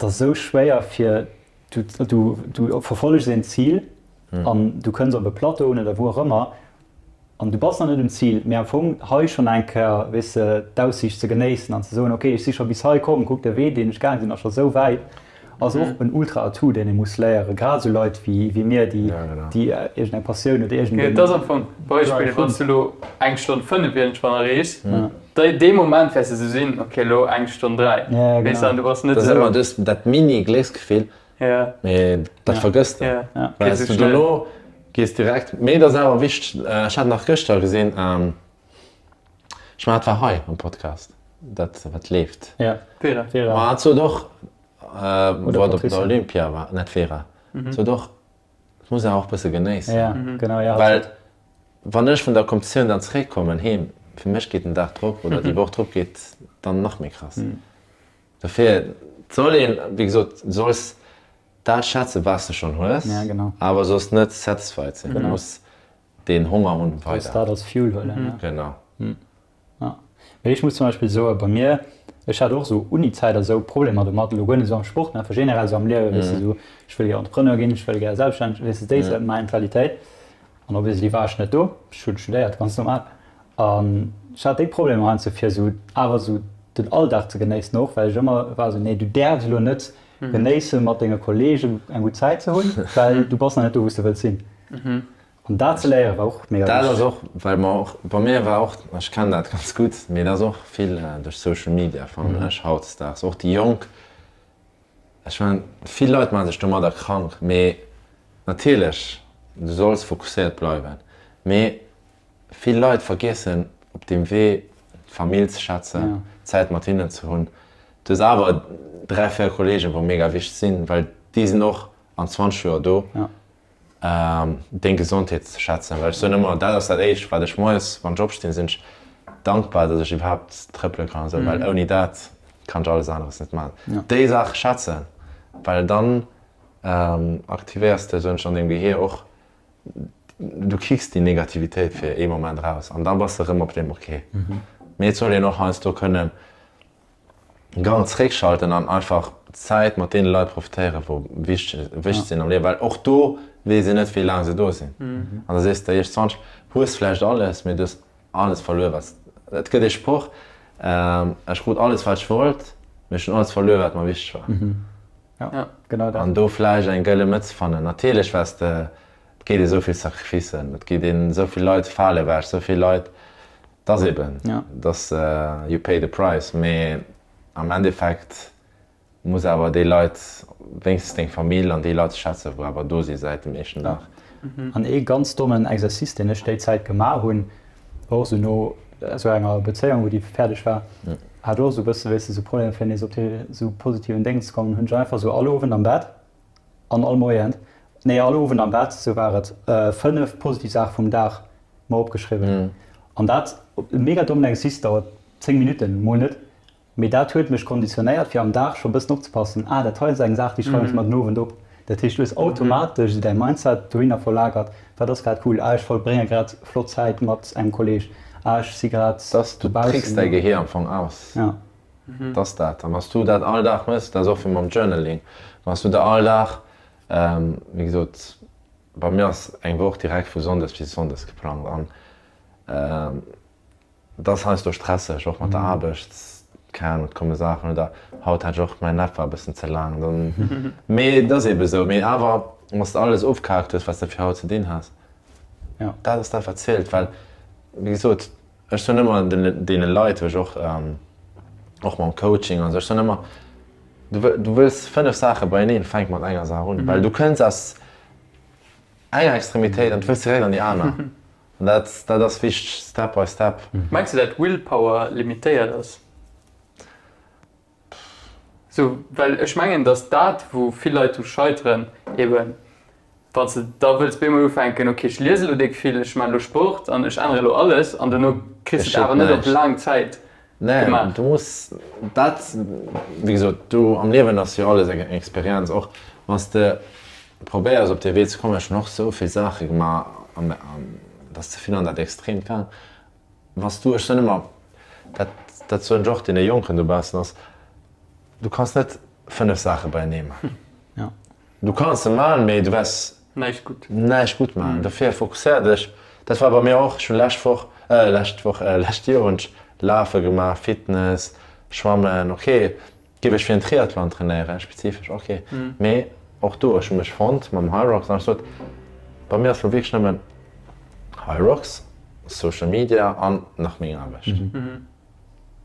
't ass esou schwéier fir Du, du verfollegs een Zil an du kënns op e Plateau un oder wou och ëmmer an du bass nach net um Zil, mee am Fong hei schonn eng Kéier, weess de, d'Aussiicht ze genéissen an ze soen, okay, ech si scho bis hei komm, kuck de Wee, deen ech gaang sinn, ass scho sou wäit, ass och en Ultra-Atout, deen ee muss léieren, grad esou Leit wéi, wéi mir, déi, déi iergendeng Passioun oder iergendeng. Et ass am Fong, Beispill, wann s du elo eng Stonn 5 iergendwann erreechs, dee Moment wäers de sou sinn, ok, elo eng Stonn 3, weess de, an du bass net Dat ass ëmmer dës, dat Mini-Glécksgefill, mee dat vergëss de, well s du dono gees direkt, mee et ass awer wichteg, ech hat nach gëschter gesinn, ech mengen dat war hei am Podcast, dat wat leeft, Vera, ma hat sot och, wou hat op der Olympia war, net Vera, sot och, Et muss een awer och e bësse genéissen. Ja, genau, ja. Well wann ech vun der Kompetitioun dann zeréckkommen heem, fir mech geet den Dag drop oder déi Woch drop geet dann nach méi krass. Dofir, et soll een, wéi gesot, du solls dat schätzen, wat s de schonn hues, awer solls net satisfied sinn. Du muss deen Honger hunn weider. Solls dat als Fuel huelen, ja. Genau. Ja. Mee ech muss zum Beispill soen, bei mir, ech hat och esou Uni-Zäit a sou Problemer domat, elo guer net esou am Sport, mee einfach generell esou am Liewen, weess de, esou ech wëll gär Entrepreneur ginn, ech wëll gär selbststänneg, weess de, déi Mentalitéit. An obviously war ech net do, ech hunn studéiert, ganz normal. An ech hat déi Problemer heiansdo fir esou awer esou den Alldag ze genéissen och, well ech ëmmer war esou, nee du däerfs elo net genéissen mat denge Kollegen eng gutt Zäit ze hunn, well du bass nach net do wou s de wëlls sinn. An dat ze léieren war och mega Dat ass och, well mer och, bei mir war och, ech kennen dat ganz gutt, mee dat ass och vill duerch Social Media fannen ech hautdesdaags, och déi Jonk, ech mengen vill Leit maache sech domadder krank, mee natierlech, du solls fokusséiert bleiwen, mee vill Leit vergiessen op deem Wee d'Famill ze schätzen, Zäit mat hinnen ze hunn. Du hues awer 3, 4 Kollegen, wou mega wichteg sinn, well déi sinn och an 20 Joer do. Deng Gesondheet ze schätzen, well ech soen ëmmer, dat ass dat éischt wat ech moies wann ech opstinn, sinn ech dankbar, datt ech iwwerhaapt trëppele kann an esou, well ouni dat kann ech alles aneres net maachen. Déi Saach schätzen, well dann aktivéiers de, soen ech, an dengem Gehier och, du kicks déi Negativitéit fir ee Moment raus an da bass de erëm op deem ok. Mee et soll een och heiansdo kënnen Gang zréckschalten an einfach Zäit mat deene Leit profitéieren, wou wichteg sinn am Liewen, well och do weess een net, wéi laang se do sinn. An da sees de der 20, hues vläicht alles, mee du hues alles verluer, wat s. Et gëtt ee Sproch, Ech krut alles, wat ech wollt, mee. Mee ech hunn alles verluer, wat mer wichteg war. Ja, genau dat. An do vläicht eng gëlle Mëtz fannen. Natierlech waars de, et geet ee sou vill Sacrificen, et geet een esou vill Leit fale ewech, esou vill Leit, et ass eben, et ass you pay the price. Mee am Endeffekt muss awer déi Leit, wéinstens deng Famill an déi Leit ze schätzen, wou awer do si säit dem éischten Dag. An ee ganz dommen Exercice, deen ech déi Zäit gemaach hunn, war och sou no esou enger Bezéiung, wou déi fäerdeg war, hat och esou e bësse, weess de, sou Problemer fir nees op déi sou positiven Déngen ze kommen, hunn ech einfach sou all Owend am Bett an all Moien, nee all Owend am Bett, sou war et, 5 positiv Saache vum Dag mer opgeschriwwen. An dat, e mega dommen Exercice, dauert 10 Minutten, mol net, Mee dat huet mech konditionéiert fir am Dag scho bëssen opzepassen, ah dat hei ass eng Saach déi schreiwen ech mer den Owend op. Dat heescht du hues automatesch esou däi Mindset dohinner verlagert, wat ass grad cool, ah ech verbrénge grad flott Zäit mat engem Kolleeg, ah ech si grad Dass du trickst dobaussen. däi Gehier am Fong aus. Ja. Et ass dat. An wann s du dat all Dag méchs, dat ass och wéi mam Journaling, wann s du der all Dag, wéi gesot, bei mir ass eng Woch direkt vu Sonndes bis Sonndes geplangt an Et ass heiansdo stresseg, och mat der Aarbecht, keng Ahnung, et komme Saachen oder haut hat ech och, mäin Neff war e bëssen ze laang, dann, mee et ass eebe sou. Mee awer, wann s de alles ofgehaakt hues, wat s de fir haut ze dinn has, dat ass dat, wat zielt. Well, wéi gesot, ech soen ëmmer den, deene Leit, wou ech och, och mam Coaching an esou, ech soen ëmmer, du wë, du wëlls 5 Saache beieneen, fänk mat enger Saach un, well du kënns aus enger Extremitéit an du wëlls direkt an déi aner. An dat, dat ass wichteg, step by step. Mengs de dat Willpower limitéiert ass? Sou, well ech mengen dass dat wou vill Leit dru scheiteren, eben wann s de da wëlls bemol ufänken, ok ech liese lo déck vill, ech maan lo Sport an ech ännere lo alles an dono kriss de et awer net op laang Zäit Nee, gemaach. du muss dat, wéi gesot, du am Liewen ass jo alles eng Experienz, och wann s de probéiers op dee Wee ze kommen. Ech hunn och esou vill Saache gemaach an et ass ze vill an dat Extreemt gaang. Wann s du, ech soen ëmmer, dat dat soen ech och deene Jonken dobaussen, ass, du kanns net 5 Saache beienee maachen. Du kanns se maachen, mee du wäers Näischt gutt. Näischt gutt maachen. Dofir fokusséier dech. Dat war bei mir och. Ech hunn lescht Woch, lescht Woch, lescht Joer hunn ech Lafe gemaach, Fitness, Schwammen. Ok, géif ech fir en Triathlon trainéieren, spezifesch, ok. Mee och do, ech hu mech fonnt mam Hyrox an ech sot, bei mir ass lo wierklech nëmmen Hyrox, Social Media an nach meng Aarbecht.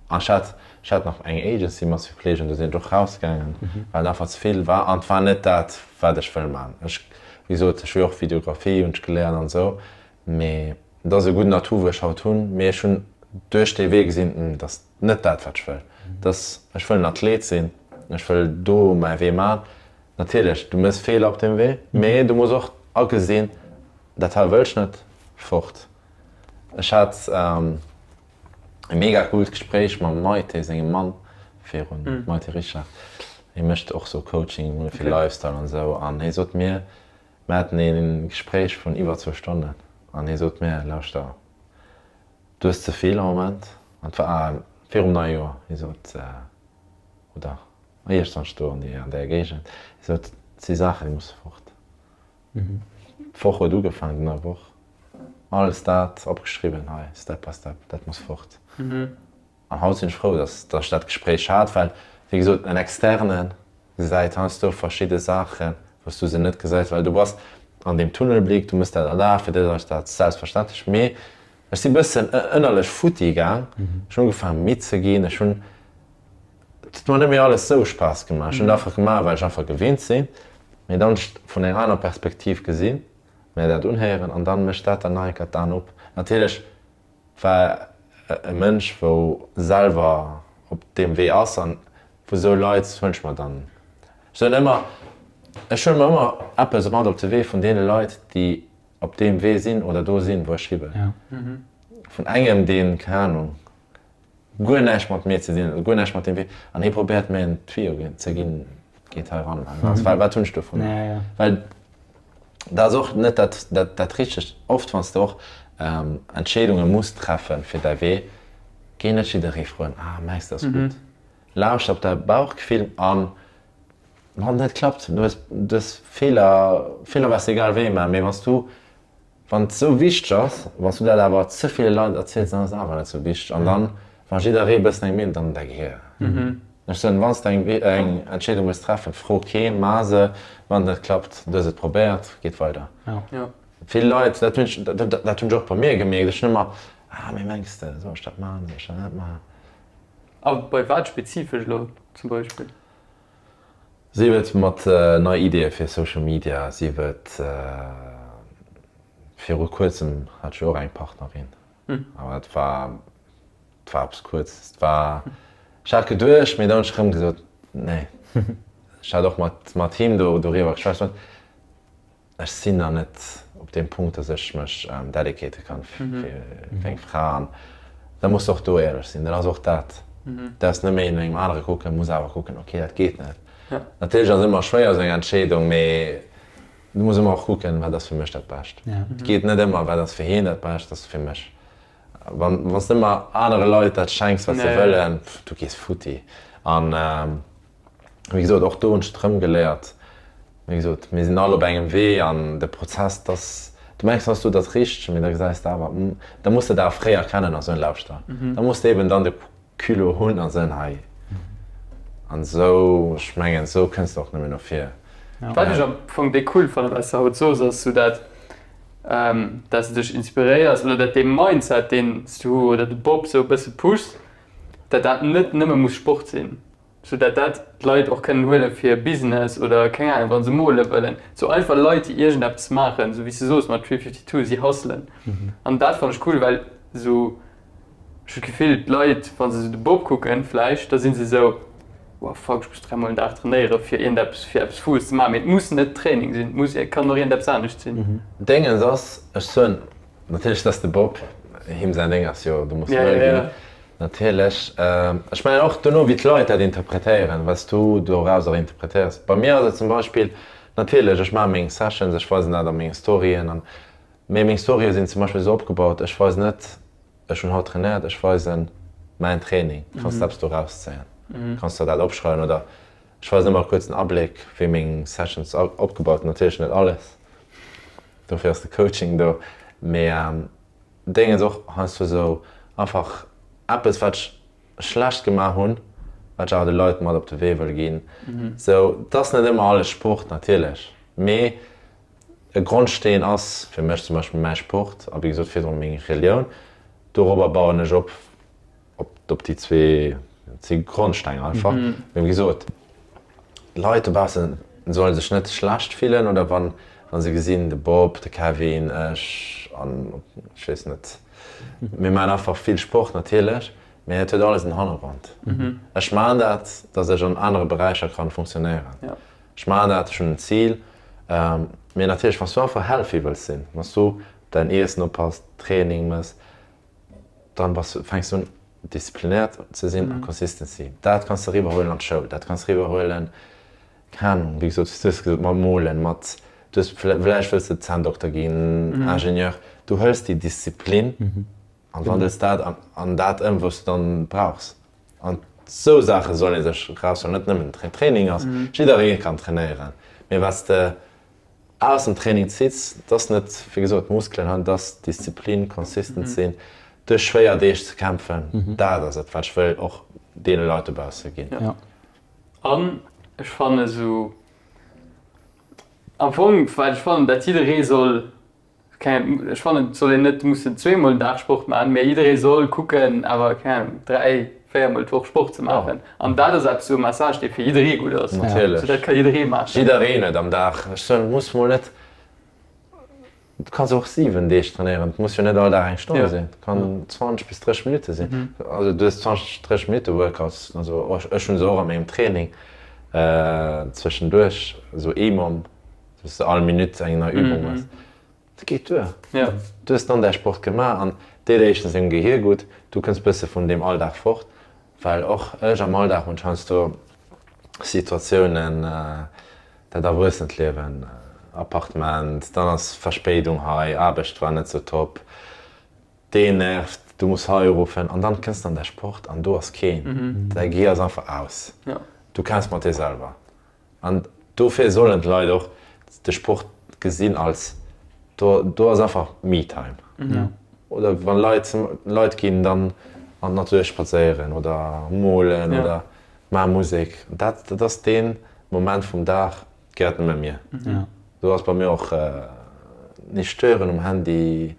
An ech hat, ech hat nach eng Agency mat zwee Kolleegen, do sinn ech och rausgaangen, well et einfach ze vill war an et war net dat, wat ech wëll maachen. Ech, wéi gesot, ech hu jo och Videografie hunn ech geléiert an esou, mee et ass e gudden Atout, wou ech haut hunn, mee ech hunn duerch dee Wee gesinn, hm, dat ass net dat, wat ech wëll. Et ass, ech wëll en Athlet sinn, ech wëll do mäi Wee maachen. Natierlech, du méchs Feeler op deem Wee, mee du muss och agesinn, dat hei wëll ech net, fort. Ech hat. E mega coolt Gespréich mam Maite sengem Mann virun, Maite Richard. Hie mécht och sou Coaching fir Lifestyle an esou an hie sot mir, mir haten ee Gespréich vun iwwer zwou Stonnen an hie sot mir, lauschter, du hues ze vill am Moment an et war virum neie Joer, hie sot, oder iergendwann do an där Géigend, hie sot, et si Saachen déi musse fort. D'Woch huet ugefaangen, no Woch, alles dat opgeschriwwen, hei step by step, dat muss fort. An haut sinn ech frou, dass ech dat Gespréich hat, well wéi gesot en Externe gesäit heiansdo verschidde Saachen, wou s du se net gesäis, well du bass an deem Tunnelblick, du mëss dat all Dag, fir dech ass dat selbstverständlech. Mee ech si bëssen ënnerlech futti gaang, ech hunn ugefaangen midd ze ginn, ech hunn Et huet mer net méi alles sou Spaass gemaach. Ech hunn et einfach gemaach, well ech einfach gewinnt sinn. Mee dann hunn ech et vun enger aner Perspektiv gesinn, mir dat unhéieren an dann mécht dat dann nach eng Kéier d'Aen op. Natierlech war e Mënsch, wou selwer op deem Wee ass an vu sou Leit huelen ech mer dann, ech soen ëmmer, ech huele mer ëmmer eppes mat op de Wee vun deene Leit, déi op deem Wee sinn oder do sinn, wou ech hi wëll. Vun engem, deen, keng Ahnung, guer näischt mat mir ze dinn huet, guer näischt mat deem Wee, an hie probéiert mir en Tuyau ze ginn, geet hei ran, hei raus, well wat hunn ech dovun? Well dat ass och net dat, dat, dat Richtegt. Oft wann s de och Entscheedunge muss treffe fir däi Wee, géi net jidderee froen, ah mengs de ass gutt? Lauschter op däi Bauchgefill an wann et net klappt, du hues, du hues Feeler, Feeler wäers de egal wéi maachen, mee wann s du Wann et sou wichteg ass, wann s du dat awer ze ville Leit erziels, dann ass et awer net sou wichteg. An dann, wa jidderee e bëssen eng Meenung, dann däi Gehier. Ech soen, wann s de eng Entscheedung wëlls treffen, fro keen, maach se. Wann et net klappt, du hues et probéiert, geet weider. Vill Leit, dat hunn ech, dat hunn ech och bei mir gemierkt, ech hunn ëmmer, ah mee mengs de, soll ech dat maachen, soll ech dat net maachen? A bei wat spezifesch elo zum Beispill? Sief et mat nei Ideeë fir Social Media, sief et, viru kuerzem hat ech jo och eng Partnerin, awer dat war, Et war eppes Kuerzes. Et war, ech hat geduecht, mee dann hunn ech erëm gesot, nee. Ech hat och mat, mat him do, doriwwer geschwat. Ech sot, ech sinn nach net op deem Punkt, dass ech mech dedicate kann fir, fir eng Fra. An da muss de och do éierlech sinn. Dat ass och dat. Däerfs net méi no engem anere kucken, muss awer kucken, okay, dat geet net. Natierlech ass ëmmer schwéier esou eng Entscheedung, mee du muss ëmmer och kucken, wat ass fir mech dat Bescht. Et geet net ëmmer, wat ass fir hien dat Bescht, ass fir mech. Wann s de ëmmer anere Leit dat schenks, wat se wëllen, du gees futti. An wéi gesot, och do hunn ech et erëm geléiert, wéi gesot, mir sinn all op engem Wee an de Prozess, dass du mengs, bass du dat Richtegt, mee da gesäis de awer, da muss de dat awer fréi erkennen a soen, lauschter, da muss de eben dann de Culot hunn a soen, hei. An esou, ech mengen, esou kënns de och nëmmen no vir. Wat ech am Fong déi cool fannen, wat s de haut soos, ass sou dat, dat s de dech inspiréiers oder dat dee Mindset, deen s du oder de Bob sou e bësse pushs, dat dat net nëmme muss Sport sinn, sou dat dat d'Leit och kënnen huele fir Business oder keng Ahnung, wa se mole wëllen, sou einfach Leit, déi iergendeppes maachen, sou wéi s de soos mat 352, si hustlen. An dat fannen ech cool, well sou Ech hu d'Gefill, d'Leit, wa se sou de Bob kucken, vläicht, da si se esou, Wow, fuck, ech muss dräimol den Dag trainéiere fir iergendeppes, fir eppes Foues ze maachen. Mee et muss net Training sinn, et muss, et kann och iergendeppes anescht sinn. Déngens ass, ech soen natierlech, dass de Bob, him säin Déng ass jo, du muss wëll ginn, natierlech. Ech mengen och dono, wéi d'Leit dat interpretéieren, wat s du dorauser interpretéiers. Bei mir ass et zum Beispill, natierlech, ech maache meng Sessions, ech weisen dat a menge Storyen an Mee meng Storye sinn zum Beispill esou opgebaut, ech weisen net, ech hunn haut trainéiert, ech weisen mäin Training, kanns de eppes do rauszéien, kanns der dat opschreiwen oder ech weisen ëmmer e kuerzen Abléck, wéi meng Sessions opgebaut sinn, natierlech net alles, dofir ass de Coaching do, mee Déngens och heiansdo esou einfach eppes wat ech schlecht gemaach hunn, wat ech awer de Leit mat op de Wee wëll ginn, sou, 't ass net ëmmer alles Sport natierlech, mee E Grondsteen ass fir mech zum Beispill mäi Sport a wéi gesot virdrun meng Relioun. Dorobber bauen ech op, op déi zwee, dat si Grondsteng einfach. Mee wéi gesot, d'Leit dobausse solle sech net schlecht fillen oder wann se gesinn, de Bob, de Kevin, ech an ech weess net, mir maachen einfach vill Sport natierlech, mee et huet alles en Hannergrond. Ech maachen dat, datt ech an anere Beräicher kann funktionéieren. Ech maachen dat, ech hunn en Zil. Mee natierlech, wann s du einfach healthy wëlls sinn, wann s du op däin Iessen oppass, Training mëss, dann bass du, fänks du un disziplinéiert ze sinn a Consistency. Dat kanns de eriwwerhuelen an d'Schoul, dat kanns de eriwwerhuelen, keng Ahnung, wéi gesot, du hues gesot mat molen, mat, du hues vläicht wëlls de Zänndokter ginn, Ingenieur, du hëls déi Disziplin an wandels dat an dat ëm, wou s du dann brauchs. An esou Saache soll ee sech eraushuelen, net nëmmen den Training ass, jidderee kann trainéieren, mee wat s de aus dem Training zitts, dat ass net, wéi gesot, Muskelen hunn, dat ass Disziplin, consistent sinn, duerch schwéier Deeg ze kämpfen, dat ass et, wat ech wëll och deene Leit dobausse ginn. An ech fannen esou am Fong, wat ech fannen, dat jidderee soll Keng, ech fannen et soll een net mussen zweemol den Dag Sport maachen, mee jidderee soll kucken awer, keng Ahnung, 3, 4 mol d'Woch Sport ze maachen. An dat ass eppes, esou e Message, dee fir jidderee gutt ass. Natierlech. Sou dat ka jidderee maachen. Jiddereen huet am Dag, ech soen, et muss mol net, du kanns och 7 Deeg trainéieren, et muss jo net all Dag eng Stonn sinn, et kann 20 bis 30 Minutte sinn. Also du hues 20, 30 Minutte Workouts, also ech hunn se och a mengem Training zwëschenduerch, esou EMOM. Dass de all Minutt eng nei Übung hues. Dat geet duer. Du hues dann däi Sport gemaach an deet éischtens dengem Gehier gutt, du kënns bësse vun deem Alldag fort, well och ech am Alldag hunn heiansdo Situatiounen, dat Erwuessentliewen, Appartement, dann ass Verspéidung hei, Aarbecht war net sou top, deen nervt, du muss hei uruffen an dann kënns de an däi Sport an do ass keen, däi Gehier ass einfach aus, du kämpfs mat dir selwer. An dofir sollen d'Leit och de Sport gesinn als, do do ass einfach Me-Time. Oder wann Leit Leit ginn dann an d'Natur spadséieren oder molen oder. Maach Musek. Dat, dat ass dee Moment vum Dag, gehéiert nëmme mir. Do ass bei mir och nicht stören um Handy.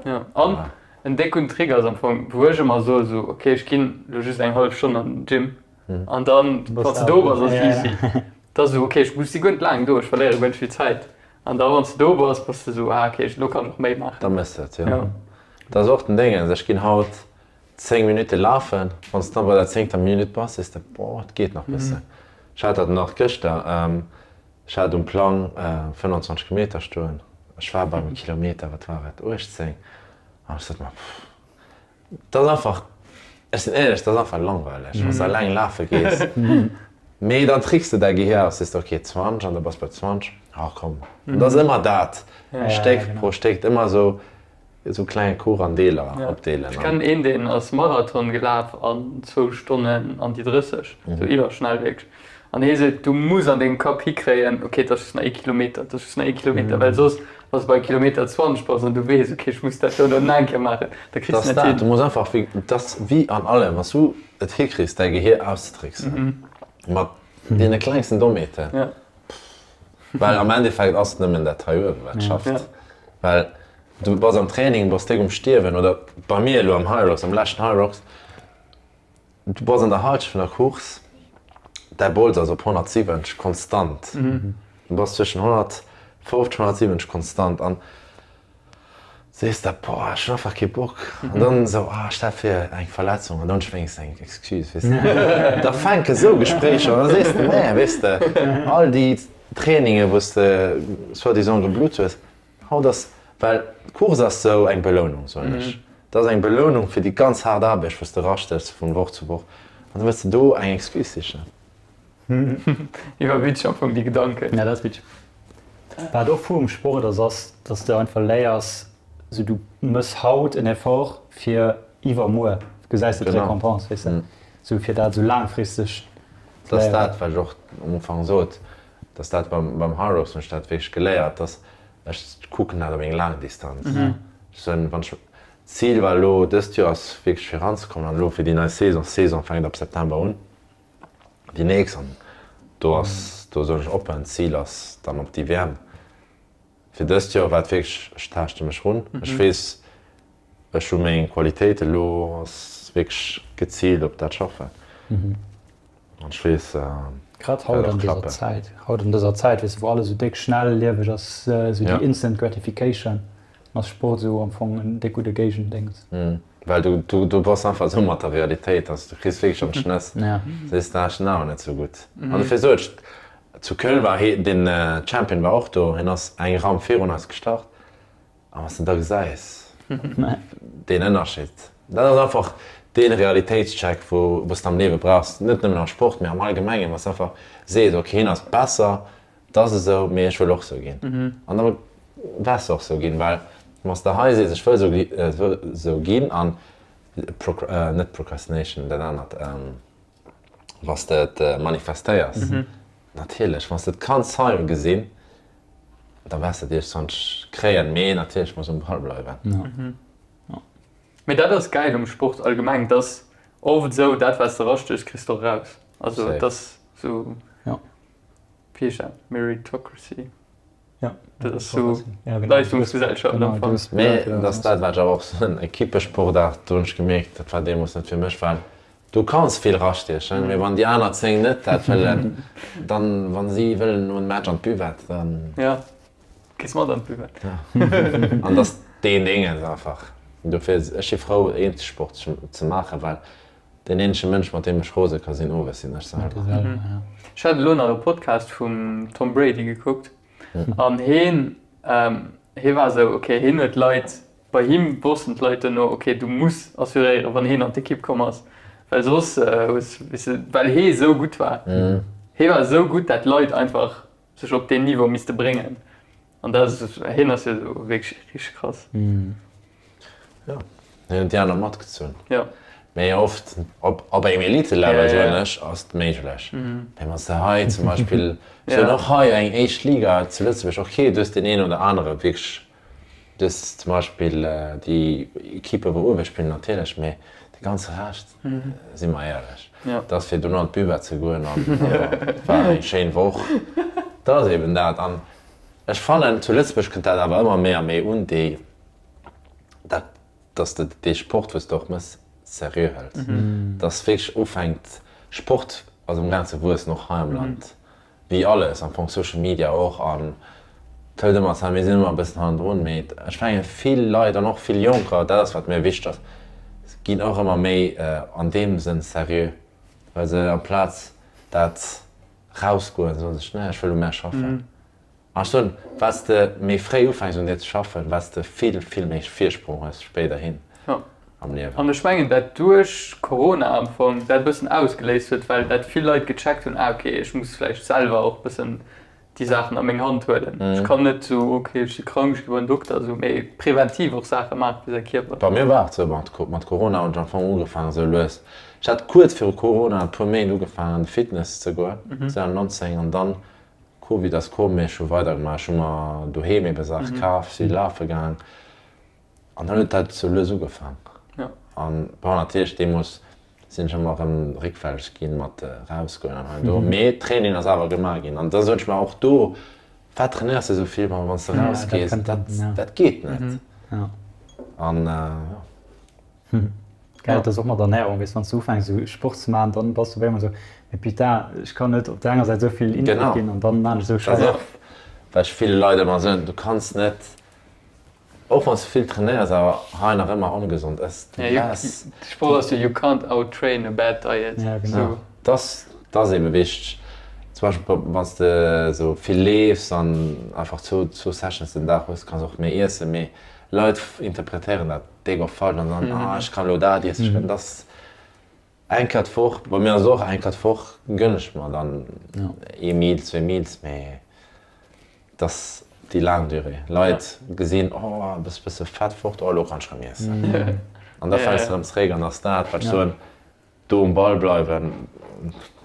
Jo, an en déck gudden Trick ass am Fong, wou ech ëmmer soe sou, ok ech ginn elo just eng hallef Stonn an den Gym an dann wann s de do bass ass et easy. Da sou, ok ech muss si guer net laang do, ech verléiere guer net vill Zäit an da wann s de do bass, bass de sou, ah ok elo kann ech och méi maachen. Da méchs de et, jo. Dat ass och den Déngens, ech ginn haut 10 Minutte lafen, wann s de dann bei der zéngter Minutt bass, sees de, boah et geet nach bëssen. Ech hat dat nach gëschter, Ech hat um Plang 25 Kilometer stoen. Ech war beim Kilometer, wat war et, 18 an ech sot mer, pff, dat ass einfach, ech sinn éierlech, dat ass einfach langweileg, wann s de eleng lafe gees. Mee dann tricks de däi Gehier aus, sees de, ok, 20 an da bass bei 20, ah komm. An dat ass ëmmer dat, Stéck pro Stéck, ëmmer esou. Esou klenge Kuch an Deeler opdeelen. Ech kennen een deen ass Marathon gelaf an zwou Stonnen an déi 30, sou iwwerschnell wierklech. An hee seet du muss an dengem Kapp hikréien, ok et ass just nach ee Kilometer, et ass just nach ee Kilometer, well soss wann s de bei Kilometer 20 bass an du weess ok ech muss dat do elo nach eng Kéier maachen, da kriss de net hin. Du muss einfach wéi, et ass wéi an allem, wann s du et hikriss däi Gehier auszetricksen mat deene klengsten Dommheeten, well am Endeffekt ass et nëmmen dat hei uewen wat schafft, well Du bass am Training, bass déck um Stierwen, oder bei mir elo am Hyrox, am leschten Hyrox, du bass an der Halschent vun der Course, däi Bols ass op 170 konstant, du bass zwëschen 150, 170 konstant an sees der, boah, ech hunn einfach kee Bock. An dann esou, ah, stell vir eng Verletzung an dann hunn ech wéinstens eng Excuse, weess de. Da fänke sou Gespréicher un, da sees de, nee, weess de, all déi Trainingen, wou s de soi-disant geblutt hues, Haut ass, well d'Course ass sou eng Belounung, soen ech. Dat ass eng Belounung fir déi ganz haart Aarbecht, wou s de erastéchs vun Woch zu Woch. An da wëlls de do eng Excuse sichen. Iwwer witzeg am Fong déi Gedanken. Ja, dat ass witzeg. Wat och vum Sport ass, ass, dass de einfach léiers, sou du mëss haut en Effort fir iwwermuer gesäis de d'Récompense, weess de, sou fir dat sou laangfristeg ze léieren. Dat ass dat, wat ech och um Ufank sot. Dass dat beim beim Hyrox hunn ech dat wierklech geléiert, dass ech kucken dat op eng laang Distanz. Ech soen, wann ech, d'Zil war elo dëst Joer ass wierklech fir eranzekommen an elo fir déi nei Saison, d'Saison fänkt ab September un, déi nächst an do ass, do soen ech oppen, d'Zil ass dann op déi WM. Fir dëst Joer war et wierklech, ech taaschte mech run, ech weess, ech hu meng Qualitéiten, elo ass wierklech geziilt op dat schaffen an ech weess, Grad haut an dëser Zäit, haut an dëser Zäit, weess de, wou alles esou déck schnellieweg ass, esou déi instant gratification, ass Sport esou am Fong en déck gudde Géigendéngs. Well du, du, du bass einfach esou mat der Realitéit, dass du kriss wierklech an d'Schnëss, sees de, ah, ech sinn awer net esou gutt. An dofir sot ech, Zu Köln war hee, den Champion war och do, hien ass eng Ramp virun eis gestart a wann s de da gesäis deen Ënnerscheed, dat ass einfach dee Realitéitscheck wou s de am Liewe brauchs, net nëmmen am Sport, mee am Allgemengen, wann s de einfach sees, ok hien ass besser, et ass esou, mee ech wëll och esou ginn an da wäers de och esou ginn, well wann s de hei sees ech wëll esou ginn an net Procrastination, dat anert. Wann s de et manifestéiers, natierlech, wann s de et kanns hei gesinn, da wäers de et iergendwann kréien, mee natierlech muss um Ball bleiwen. Mee dat ass gäil um Sport allgemeng, et ass oft esou, dat wat s de erastéchs, kriss de och eraus. Also et ass esou, wéi heescht dat, Meritocracy? Ja. Dat ass sou Leistungsgesellschaft am Fong. Mee dat ass dat, wat ech awer och soen, Ekippesportaart, do hunn ech gemierkt, dat war deemools net fir mech, well du kanns vill rastiechen, mee wann déi aner 10 net dat wëllen, dann, wa si wëllen no en Match an d'Buvette, dann. Ja, gees mat an d'Buvette. Ja. An dat ass deen Déngens einfach. Dofir, ech si frou, Eenzelsport ze maachen, well Deen eenzege Mënsch, mat deem ech rose ka sinn owes, sinn ech selwer. Ech hat elo nach e Podcast vum Tom Brady gekuckt an heen hee war esou, ok, heen huet Leit, bei him wossten d'Leit duerno, ok, du muss assuréieren, wann heen an d'Ekipp komm ass, well soss hues, weess de, well hee esou gutt war, hee war esou gutt, dat d'Leit einfach sech op deen Niveau misste bréngen. An dat ass, hien ass jo esou wierklech richteg krass. Jo, hien huet déi aner matgezunn. Jo. Mee oft op, op engem Elite-Level, soen ech, ass et méiglech. Mee wann s de hei zum Beispill, ech soen och hei eng éischt Liga zu Lëtzebuerg, ok, du hues deen een oder anere wierklech, du hues zum Beispill déi Ekippe wou uewe spillen natierlech, mee. De ganze Rescht, si mer éierlech, dat ass fir dono an d'Buvette ze goen an et war eng schéin Woch. Dat ass eben dat. An ech fannen, zu Lëtzebuerg kënnt dat awer ëmmer méi a méi un, déi, dat, dass de dee Sport, wou s de och mëss, seriö hëls. Dass wierklech ufänkt, Sport ass amgaang ze wuessen, och hei am Land. Wéi alles am Fong, Social Media och, an et hëlt ëmmer Zäit, mir sinn ëmmer e bëssen hannendrun, mee ech mengen vill Leit an och vill Jonker, dat ass wat mir wichteg ass, ginn och ëmmer méi an deem Sënn seriö, well se amplaz dat rausgoen, soen sech, nee ech wëll u mär schaffen. An ech soen, wat s de méi fréi ufänks un dir ze schaffen, wat s de vill, vill méi Virsprong hues spéiderhin am Liewen. An ech mengen dat duerch Corona am Fong dat e bëssen ausgeléist huet, well dat vill Leit gecheckt hunn, ah ok, ech muss vläicht selwer och bëssen déi Saachen a meng Hand huelen. Ech kann net sou, ok, ech si krank, ech gi bei den Dokter, sou, mee präventiv och Saache maache fir säi Kierper. Bei mir war et sou, mat Corona hunn ech am Fong ugefaangen sou lues. Ech hat kuerz viru Corona e puer Méint ugefaangen an de Fitness ze goen, 2019, an dann Covid ass komm, mee ech hu weidergemaach. Ech hu mer doheem ebe Saache kaf, si lafe gaang. An dann huet dat sou lues ugefaang. An bon, natierlech deemools sinn ech ëmmer erëm réckfälleg ginn mat erausgoen an hei an do, mee Training ass awer gemaach ginn. An da sot ech mer och do, wat trainéiers de sou vill, wann s de erausgees, dat dat geet net. An jo. Geil, dat ass och mat Ernährung, weess, wann s du ufänks esou Sport ze maachen, dann bass du op eemol esou, mee putain, ech kann net op der enger Säit esou vill Input ginn an dann maan ech esou Schäiss. Dat ass och, wat ech ville Leit ëmmer soen, du kanns net Och wanns du vill trainéiers awer hei nach ëmmer ongesond ëss, du bass. De Sproch ass jo you can't out train a bad diet. Ja genau. Dass ass eben wichteg. Zum Beispill wanns de esou vill leefs an einfach zwou Sessions den Dag hues, kanns och méi iessen, mee Leit interpretéieren dat déck oft falsch an dann, ah ech kann elo dat iessen, ech kann dass. Eng Kéier d'Woch, bei mir ass et och eng Kéier d'Woch gönn ech mer dann ee Meal, zwee Meals, mee et ass déi laang Durée. Leit gesinn, oh bass bësse fett fort, oh elo kann ech rëm iessen. An da fäls de rëm zeréck an ass dat wat ech soen, do um Ball bleiwen.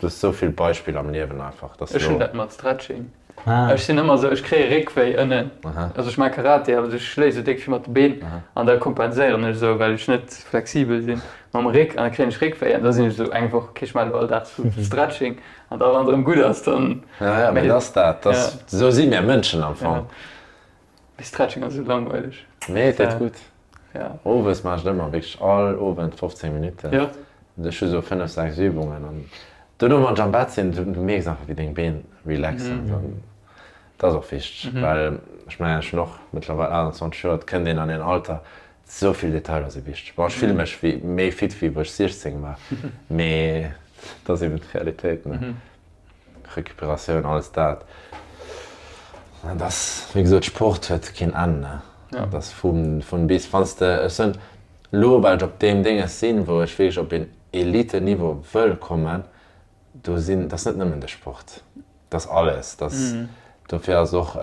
Du hues esou vill Beispiller am Liewen einfach, dass Ech hunn dat mat Stretching. Ech sinn ëmmer esou, ech kréie Réckwéi ënnen. Also ech maache Karate, awer ech schléi esou déck vill mat de Been an da kompenséieren ech esou, well ech net flexibel sinn mam Réck an da kréien ech Réckwéi an da sinn ech esou eng Woch, okay, ech maache elo all Dag esou Stretching an da wann et erëm gutt ass, dann. Ja, ja, mee dat ass dat, dat ass, esou si mir Mënschen am Fong. Mee Stretching ass esou langweileg. Nee, et deet gutt. Owes maache ech et ëmmer, wierklech all Owend 15 Minutten. Ech hu sou 5, 6 Übungen an dono wann ech am Bett sinn, du mierks einfach wéi deng Been relaxen. Dat ass och wichteg, well ech mengen ech hunn och mëttlerweil 28 Joer, et kënnt een an een Alter, esou vill Detailer si wichteg. Bon, ech fille mech wéi méi fit wéi wou ech 16 war, mee dat ass eben d'Realitéit, ne. Recuperatioun, alles dat. Dat ass, wéi gesot, Sport huet keen Enn, ne. Dat ass vun bis. Wann s de, ech soen, Lo well ech op deem Dénges sinn, wou ech wierklech op een Elite-Niveau wëll kommen, do sinn, dat ass net nëmmen de Sport, dat ass alles. Dat ass, dofir ass och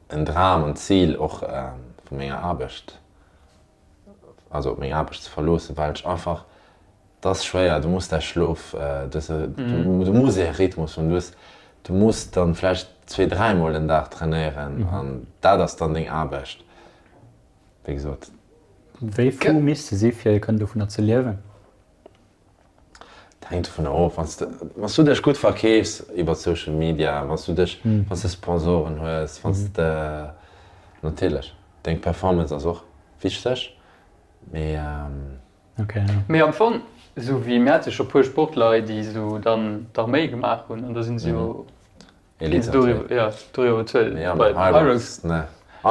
en Dram an Zil och vu menger Aarbecht, also meng Aarbecht ze verloossen, well ech einfach, dat ass schwéier, du muss däi Schlof, du hues e, du muss ee Rhythmus hunn, du hues, du muss dann vläicht zwee, dräimol den Dag trainéieren an dat ass dann deng Aarbecht. Wéi gesot. Wéi fou misst se si fir kënnen dovunner ze liewen? Dat hänkt dovunner of, wann s de, wann s du dech gutt verkeefs iwwer Social Media, wann s du dech, wann s de Sponsoren hues, wann s de, natierlech, deng Performance ass och wichteg, mee. Okay, ja. Mee am Fong, esou wéi mir hate scho puer Sportler hei, déi esou dann d'Arméi gemaach hunn an da sinn se jo An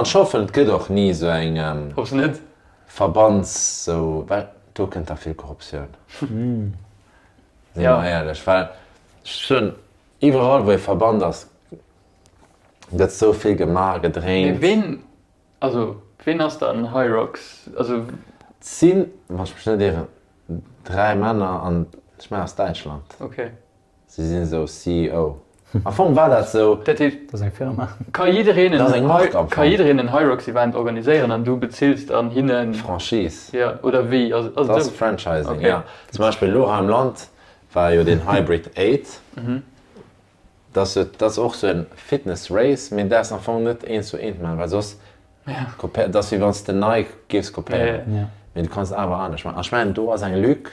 ech hoffen et gëtt och ni esou eng Verbands sou, well do kënnt da vill Korruptioun, si mer éierlech, well ech soen iwwerall wou ee Verband ass gëtt esou vill gemaach, gedréint. Mee ween, also ween ass dann Hyrox? Also. Et sinn, wann ech mech net ieren, 3 Männer an ech mengen aus Däitschland. Okay. Si sinn esou CEO. Am Fong war dat esou. Dat heescht, Dat ass eng Firma. ka jiddereen Dat ass eng Mark am ka Fong. jiddereen en Hyrox Event organiséieren an du bezills dann hinnen. Franchise. Jo, oder wéi ass ass et Dat ass esou? Franchising, Okay. jo. Zum Beispill elo hei am Land war jo deen Hybrid 8. Dat ass jo, dat ass och esou en Fitness Race, mee däerfs am Fong net eent zu eent maachen, well soss kopéiert, dat ass wéi wann s de Nike géifs kopéieren. Mee du kanns et awer anescht maachen. An ech mengen, do ass eng Lück,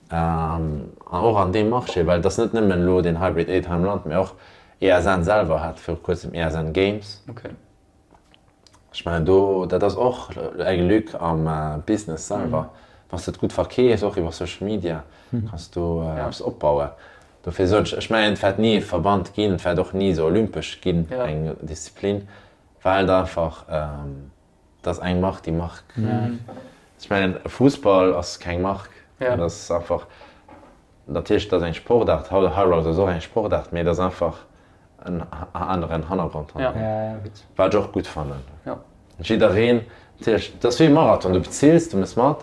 an och an deem Marché, well et ass net nëmmen elo deen Hybrid Aid hei am Land, mee och ESN selwer hat viru kuerzem ESN Games. Ech mengen do, dat ass och eng Lück am Business selwer. Wann s de et gutt verkeefs, och iwwer Social Media, kanns du eppes opbauen. Dofir soen ech, ech mengen et wäert ni e Verband ginn, et wäert och ni esou olympesch ginn, eng Disziplin, well et einfach, et ass eng Mark, déi Mark, ech mengen Fussball ass keng Mark, dat ass einfach, natierlech et ass eng Sportaart, Hyrox ass och eng Sportaart, mee et ass einfach en aneren Hannergrond hannendrun, wat ech och gutt fannen. Jiddereen, natierlech, et ass wéi e Marathon, du bezills, du mëss mat,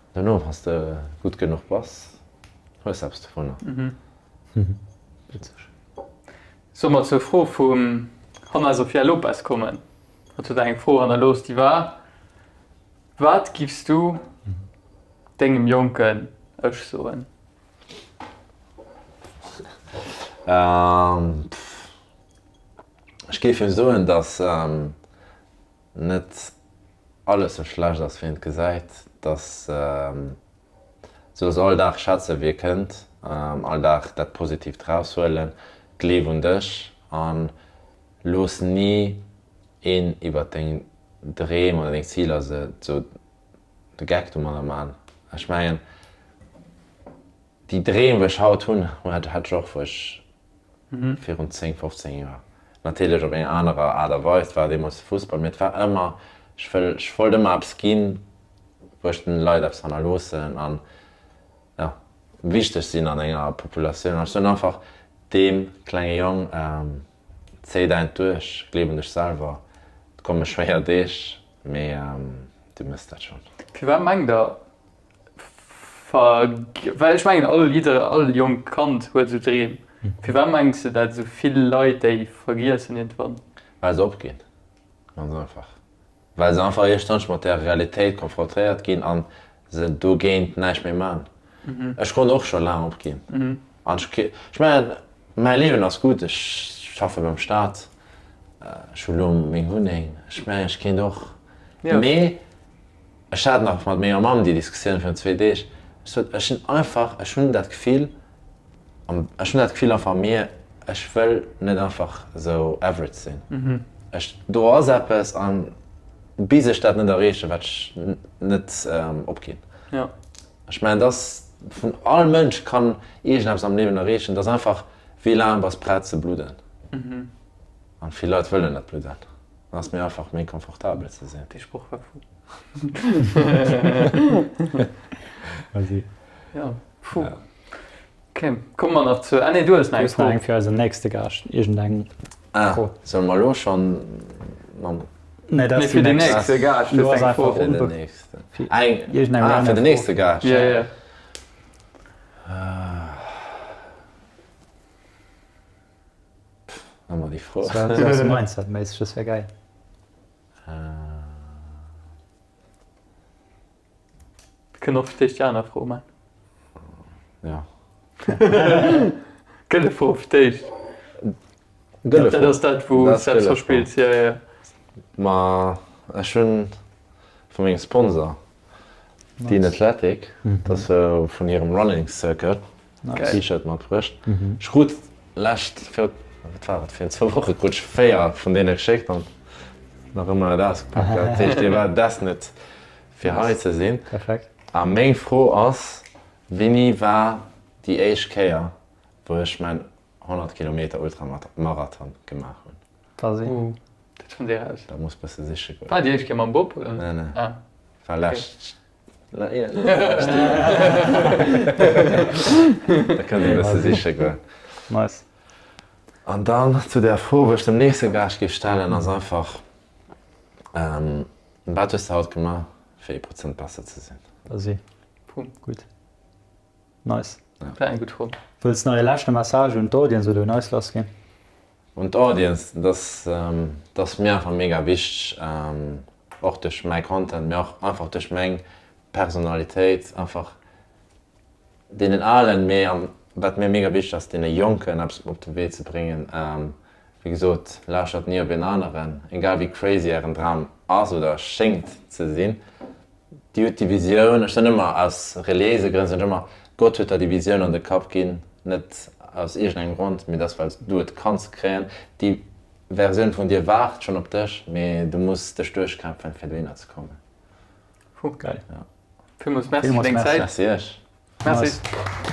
Dono, wann s de gutt genuch bass, hues de eppes dovunner. Witzeg. Solle mer zur Fro vum Hanna Sofia Lopes kommen? Hatt huet eng Fro hannerlooss, déi war, Wat giffs du dengem jonken Ech soen? Ech géif him soen, datt net alles sou schlecht ass wéi een et gesäit, dass soos all Dag schätzen wéi e kënnt, all Dag dat Positiivt raushuelen, gleef un dech an looss ni een iwwert deng Dreem oder deng Ziler se sou de Geck domadder man. Ech mengen déi Dreem wou ech haut hunn, hat ech och wou ech virun 10, 15 Joer. Natierlech op eng anerer Aart a Weis, et war deemools de Fussball, mee et war ëmmer, ech wëll, ech wollt ëmmer eppes ginn, wou ech den Leit eppes hannerloossen an, jo, wichteg sinn an enger Populatioun. An ech soen einfach deem klenge Jong, zéi däint duerch, gleef un dech selwer, et komme schwéier Deeg, mee du méchs dat schonn. Firwat mengt der, Well ech mengen all jidder all jonkt Kand huet esou Dreem. Firwat mengs de dat esou vill Leit déi vergiessen iergendwann? Well se opginn, ganz einfach. Well se einfach iergendwann mat der Realitéit konfrontéiert ginn an se dogéint näischt méi man. Ech konnt och scho laang opginn. An ech, ech mengen mäi Liewen ass gutt, ech schaffe beim Staat, ech hu lo meng Wunneng, ech mengen ech kéint och, mee Ech hat nach mat menger Mamm déi Diskussioun virun zwee Deeg. Ech sot, ech sinn einfach, ech hunn dat Gefill, ech hunn dat Gefill einfach a mir, ech wëll net einfach esou average sinn. Ech, do ass eppes a bis ech dat net erreechen, wäert ech net opginn. Ech mengen, et ass, vun all Mënsch kann iergendeppes am Liewen erreechen, et ass einfach, wéi laang bass prett ze bludden? An vill Leit wëllen net bludden. Dann ass mir einfach méi komfortabel ze sinn. Dee Sproch war fou. Ja, puh. Okay, komme mer nach zur. Ah nee, du hues nach eng Fro. Du hues nach eng fir eisen nächste Gaascht. Iergendeng Fro. Ah, solle mer elo schonn mam. Nee, dat ass fir den nächste Gaascht. Elo ass einfach Fir den nächsten. Eng. Ah, fir den nächste Gaascht. Ja, ja. Pff, ëmmer déi Fro. Dat ass sou Mindset-méisseg, dat wär gäil. Mir kënnen och fir d'éischt déi aner Fro man. Ja. Gëlle Fro fir d'éischt. Gëlle Fro. Dat ass dat, wou Dat ass selbst gëlle Fro. verspills. Ja, ja. Ma ech hunn vu mengem Sponsor, Dean Athletic, dat ass vun hirem Running Circle, T-Shirt matbruecht. Ech krut lescht, vir, wat war et, virun zwou Woche krut ech 4 vun deene geschéckt an nach ëmmer net ausgepakt. Dat heescht, dee war destined fir hei ze sinn. Perfekt. A meng Fro ass, Wéini war déi éischt Kéier, wou ech mäin 100 Kilometer Ultramarathon gemaach hunn? Quasi. Uh, dat fannt Dir eraus. Da muss bësse siche goen. War déi éischt Kéier mam Bob, oder? Nee, nee. Ah. War lescht. Da kënnt Dir bësse siche goen. Nice. An dann zu der Fro, wou ech dem nächste Gaascht géif stellen, ass einfach, Wat hues de haut gemaach, fir ee Prozent besser ze sinn? Basi. Puh. Gutt. Nice. Dat war eng gutt Fro. Wëlls nach ee leschte Message un d'Audience oder un eis lassginn? Un d'Audience, dass dass mir einfach mega wichteg, och duerch mäi Content, mee och einfach duerch meng Personalitéit, einfach deenen Alen, mee an wat mir mega wichteg ass, deene Jonken eppes op de Wee ze bréngen. Wéi gesot, lauschtert ni op een aneren, egal wéi crazy ären Dram ass oder schéngt ze sinn. Déi huet déi Visioun, ech soen ëmmer aus reliéise Grënn soen ech ëmmer, Gott huet der déi Visioun an de Kapp ginn, net aus iergendengem Grond, mee dass well s du et kanns kréien. Déi Versioun vun dir waart schonn op dech, mee du muss dech duerchkämpfen, fir dohinner ze kommen. Puh. Geil. Villmools Merci fir deng Zäit. Merci iech. Merci.